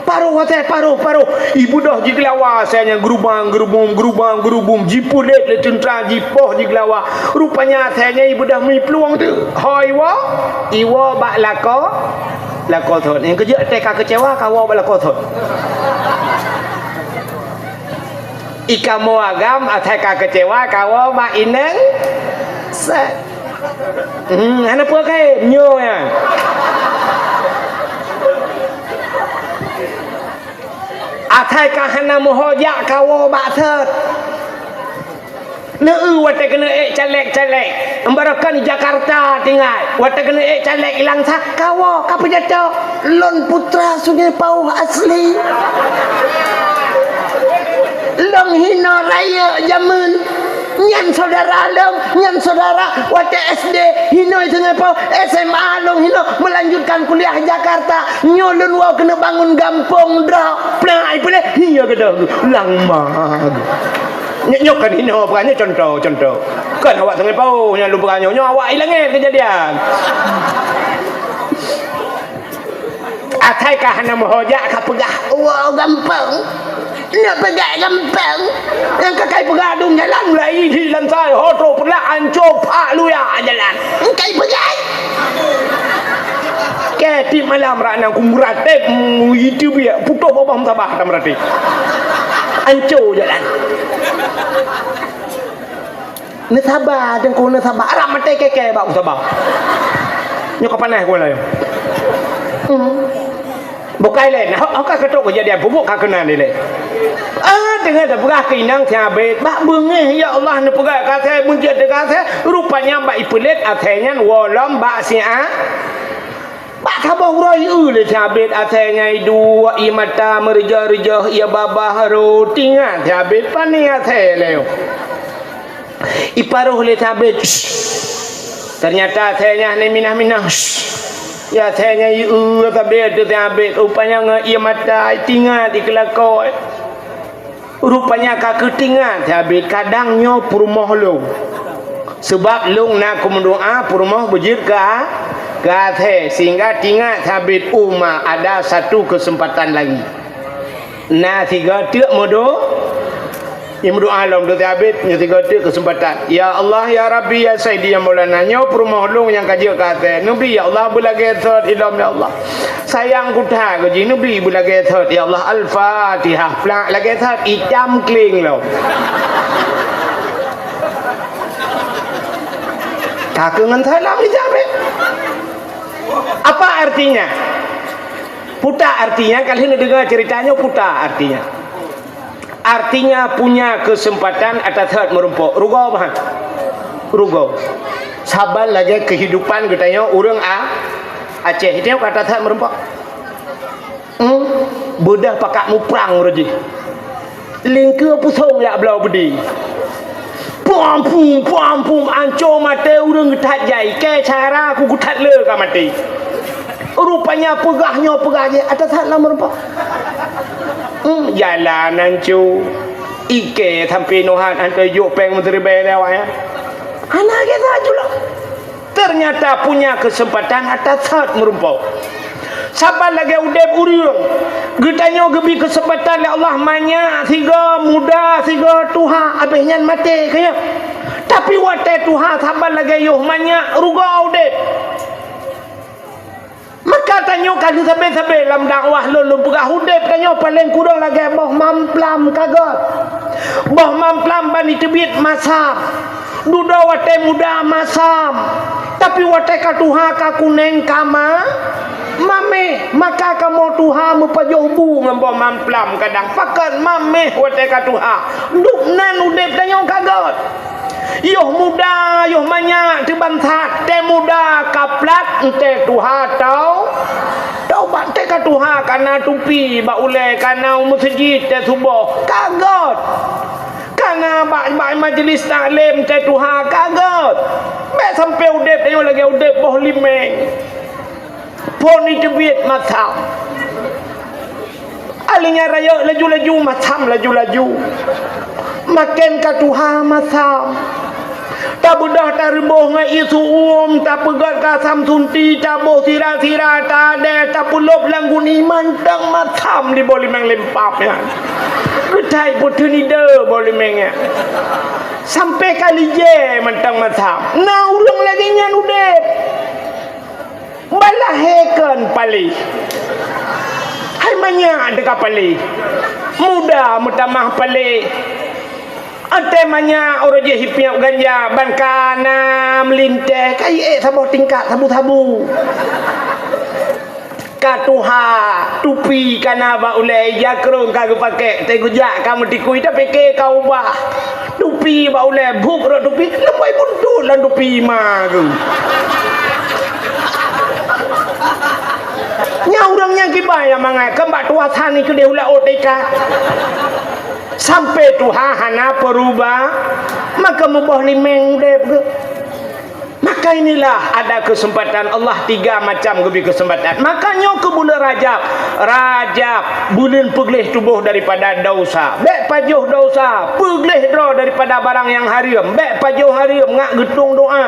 Paroh asèe, paroh, paroh." Ibeudôh jigeulawa asèe nyan geurubang, geurubum, geurubang, geurubum. Jipuléh lé teuntara, jipoh jigeulawa. Rupanya asèe nyan ibeudôh meuplueng teuk. Ho iwoe, iwoe bak lakoe, lakoe thon. Nyang keujeuet asèe ka keucewa, kawoe bak lakoe thon. Ikamoe agam asai ka keucewa kawoe bak inong sat. Hmm, hana peue kayém nyoe nyan. Asai ka hana meuho jak kawoe bak sat. Neu watée keuneuk ék caleg-caleg, barokon Jakarta tinggai. Watée keuneuk ék caleg ilang sa kawoe ka peujato. Lôn putra Sungai Pauh asli. Lôn hinoe rayeuk jameun. Nyan syedara lôn, nyan syedara watée S D hinoe Sungai Pauh, S M A lôn hinoe meulanjutkan kuliah Jakarta. Nyoe lôn woe keuneuk bangun gampông droe. Plak ipeuleh, iya geudoh lang ma. Nyoe, nyoe kan hinoe bukan nyoe contoh, contoh. Kan awak Sungai Pauh nyang lôn peugah nyoe, nyoe awak i langét keujadian. Asai ka hana meuho jak ka peugah, "Woe gampông." Nyoe peugah gampông. Nyang ka kai peugah dum jalan mulai di lansai, ho trok peulah anco pha luya jalan. Kai peugah. Keu tiep malam rak nang ku meuratéb, itu biak putôh babah meutabah tam ratéb. Anco jalan. Neusaba, teungku neusaba. Arab maté keke bak usaba. Nyoe ka panas ku layu. Hmm. Bukai lé, nah, ka keutôk kejadian pubuk ka keunan dilé. Ah, deungon teupeugah keu inong si Abed, bak beungéh, ya Allah, neupeugah keu asai, beunjeuet teuka asai, rupanya bak ipeulét asai nyan woe lom bak si A. Bak saboh uroe ieu lé si Abed asai nyan iduek, ie mata meureujoh-reujoh, ie babah rot, ingat si Abed pane asai lé. Iparoh lé si Abed. Ternyata asai nyan hana minah-minah. Ya asai nyan ieu si Abed, si Abed rupanya ngon ie mata itingat ikeulakoe. Rupanya ka keutingat si Abed, kadang nyoe peurumoh lôn. Sebab lôn na kumeudoa peurumoh beujeuet keu a-, keu asai, sehingga tingat si Abed uma ada satu kesempatan lagi. Na sigoe teuk meudo-, nyang meudoa lom tu si Abed, nyoe sigoe teuk kesempatan. Ya Allah, ya Rabbi, ya Saidi, ya Maulana, nyoe peurumoh lôn nyang ka jeuet keu asai. Neubi, ya Allah, beulagée thot ilom, ya Allah. Sayang kuta keu jih, neubi beulagée thot, ya Allah. Al-Fatihah. Plak lagée thot, itam kling lom. Ka keu ngon thot lom itam, eh. Apa artinya? Puta artinya, kalau neudeungoe cerita nyoe, puta artinya. Artinya punya kesempatan ata thot meurumpok. Rugoe bah. Rugoe. Saban lagée kehidupan geutanyoe ureuëng A-, Aceh. Itu ata thot meurumpok. Hmm? Beudah pakat muprang uroe jih. Lingkeue pusong jak bloe beudé. Pum, pum, pum, pum, anco maté ureuëng geuthat jai. Keu cara ku geuthat le ka maté. Rupanya peugah nyoe peugah jih, ata that lam rupa. Hmm, jalan anco. Ikée sampai nohat anco jok péng meusiribée lé awak nyan. Hana lagée that jula. Ternyata punya kesempatan ata that meurumpok. Saban lagée udeb ureuëng, geutanyoe geubi keuseumpatan lé Allah manyak sigoe muda sigoe tuha, abéh nyan maté keuh. Tapi watée tuha saban lagée yoh manyak, rugoe udeb. Maka tanyoe ka lheueh sabe-sabe lam dakwah lôn, lôn peugah udeb tanyoe paleng kureueng lagée boh mamplam ka göt. Boh mamplam ban jiteubiet masam. Dudoe watée muda masam, tapi watée ka tuha ka kuneng ka ma-, maméh. Maka kamoe tuha meupajoh bu ngon boh mamplam kadang. Pakon maméh watée ka tuha. Duek nan udeb tanyoe ka göt. Yoh muda, yoh manyak teuh ban that, tée muda ka plat, tée tuha tau-, taubat, tée ka tuha ka na tupi bak ulée, ka na u meuseujid tée suboh, ka göt. Ka na bak, bak majlis taklim tée tuha, ka göt. Bék sampoe udeb tanyoe lagée udeb boh limeng. Phon jiteubiet masam. Alinyan rayeuk laju-laju masam laju-laju. Maken ka tuha masam. Tabeudôh tareuboh ngon ié su'uem, tapeugét ka asam sunti, taboh sira-sira, tadeh, tapeulop lam guni, mantong masam di boh limeng limpab nyan. Keutai peuteunide boh limeng nyan. Sampoe ka lijée mantong masam. Na ureuëng lagée nyan udeb. Balahé kon paléh. Hai manyak teuka paléh. Muda meutamah paléh. Até manyak uroe jih hipiep ganja ban ka na meulinteh, ka iék saboh tingkat sabu-sabu. Ka tuha, tupi ka na bak ulée, ija krong ka geupakée, teugeujak ka meutikui, tapike ka ubah. Tupi bak ulée, buet rot tupi, leumoi buntut lam tupi ma geuh. Nyan ureuëng nyang kiban nyang mangat, keu bak tuha sani keudeh ulat O T K. Sampoe tuha hana peuruba, maka muboh limeng udeb geuh. Maka inilah ada kesempatan Allah, tiga macam geubri kesempatan. Maka nyoe keu buleuen Rajab. Rajab, buleuen peugleh tuboh daripada dosa. Bék pajoh dosa, peugleh droe daripada barang nyang hareuem. Bék pajoh hareuem, ngak geutueng doa.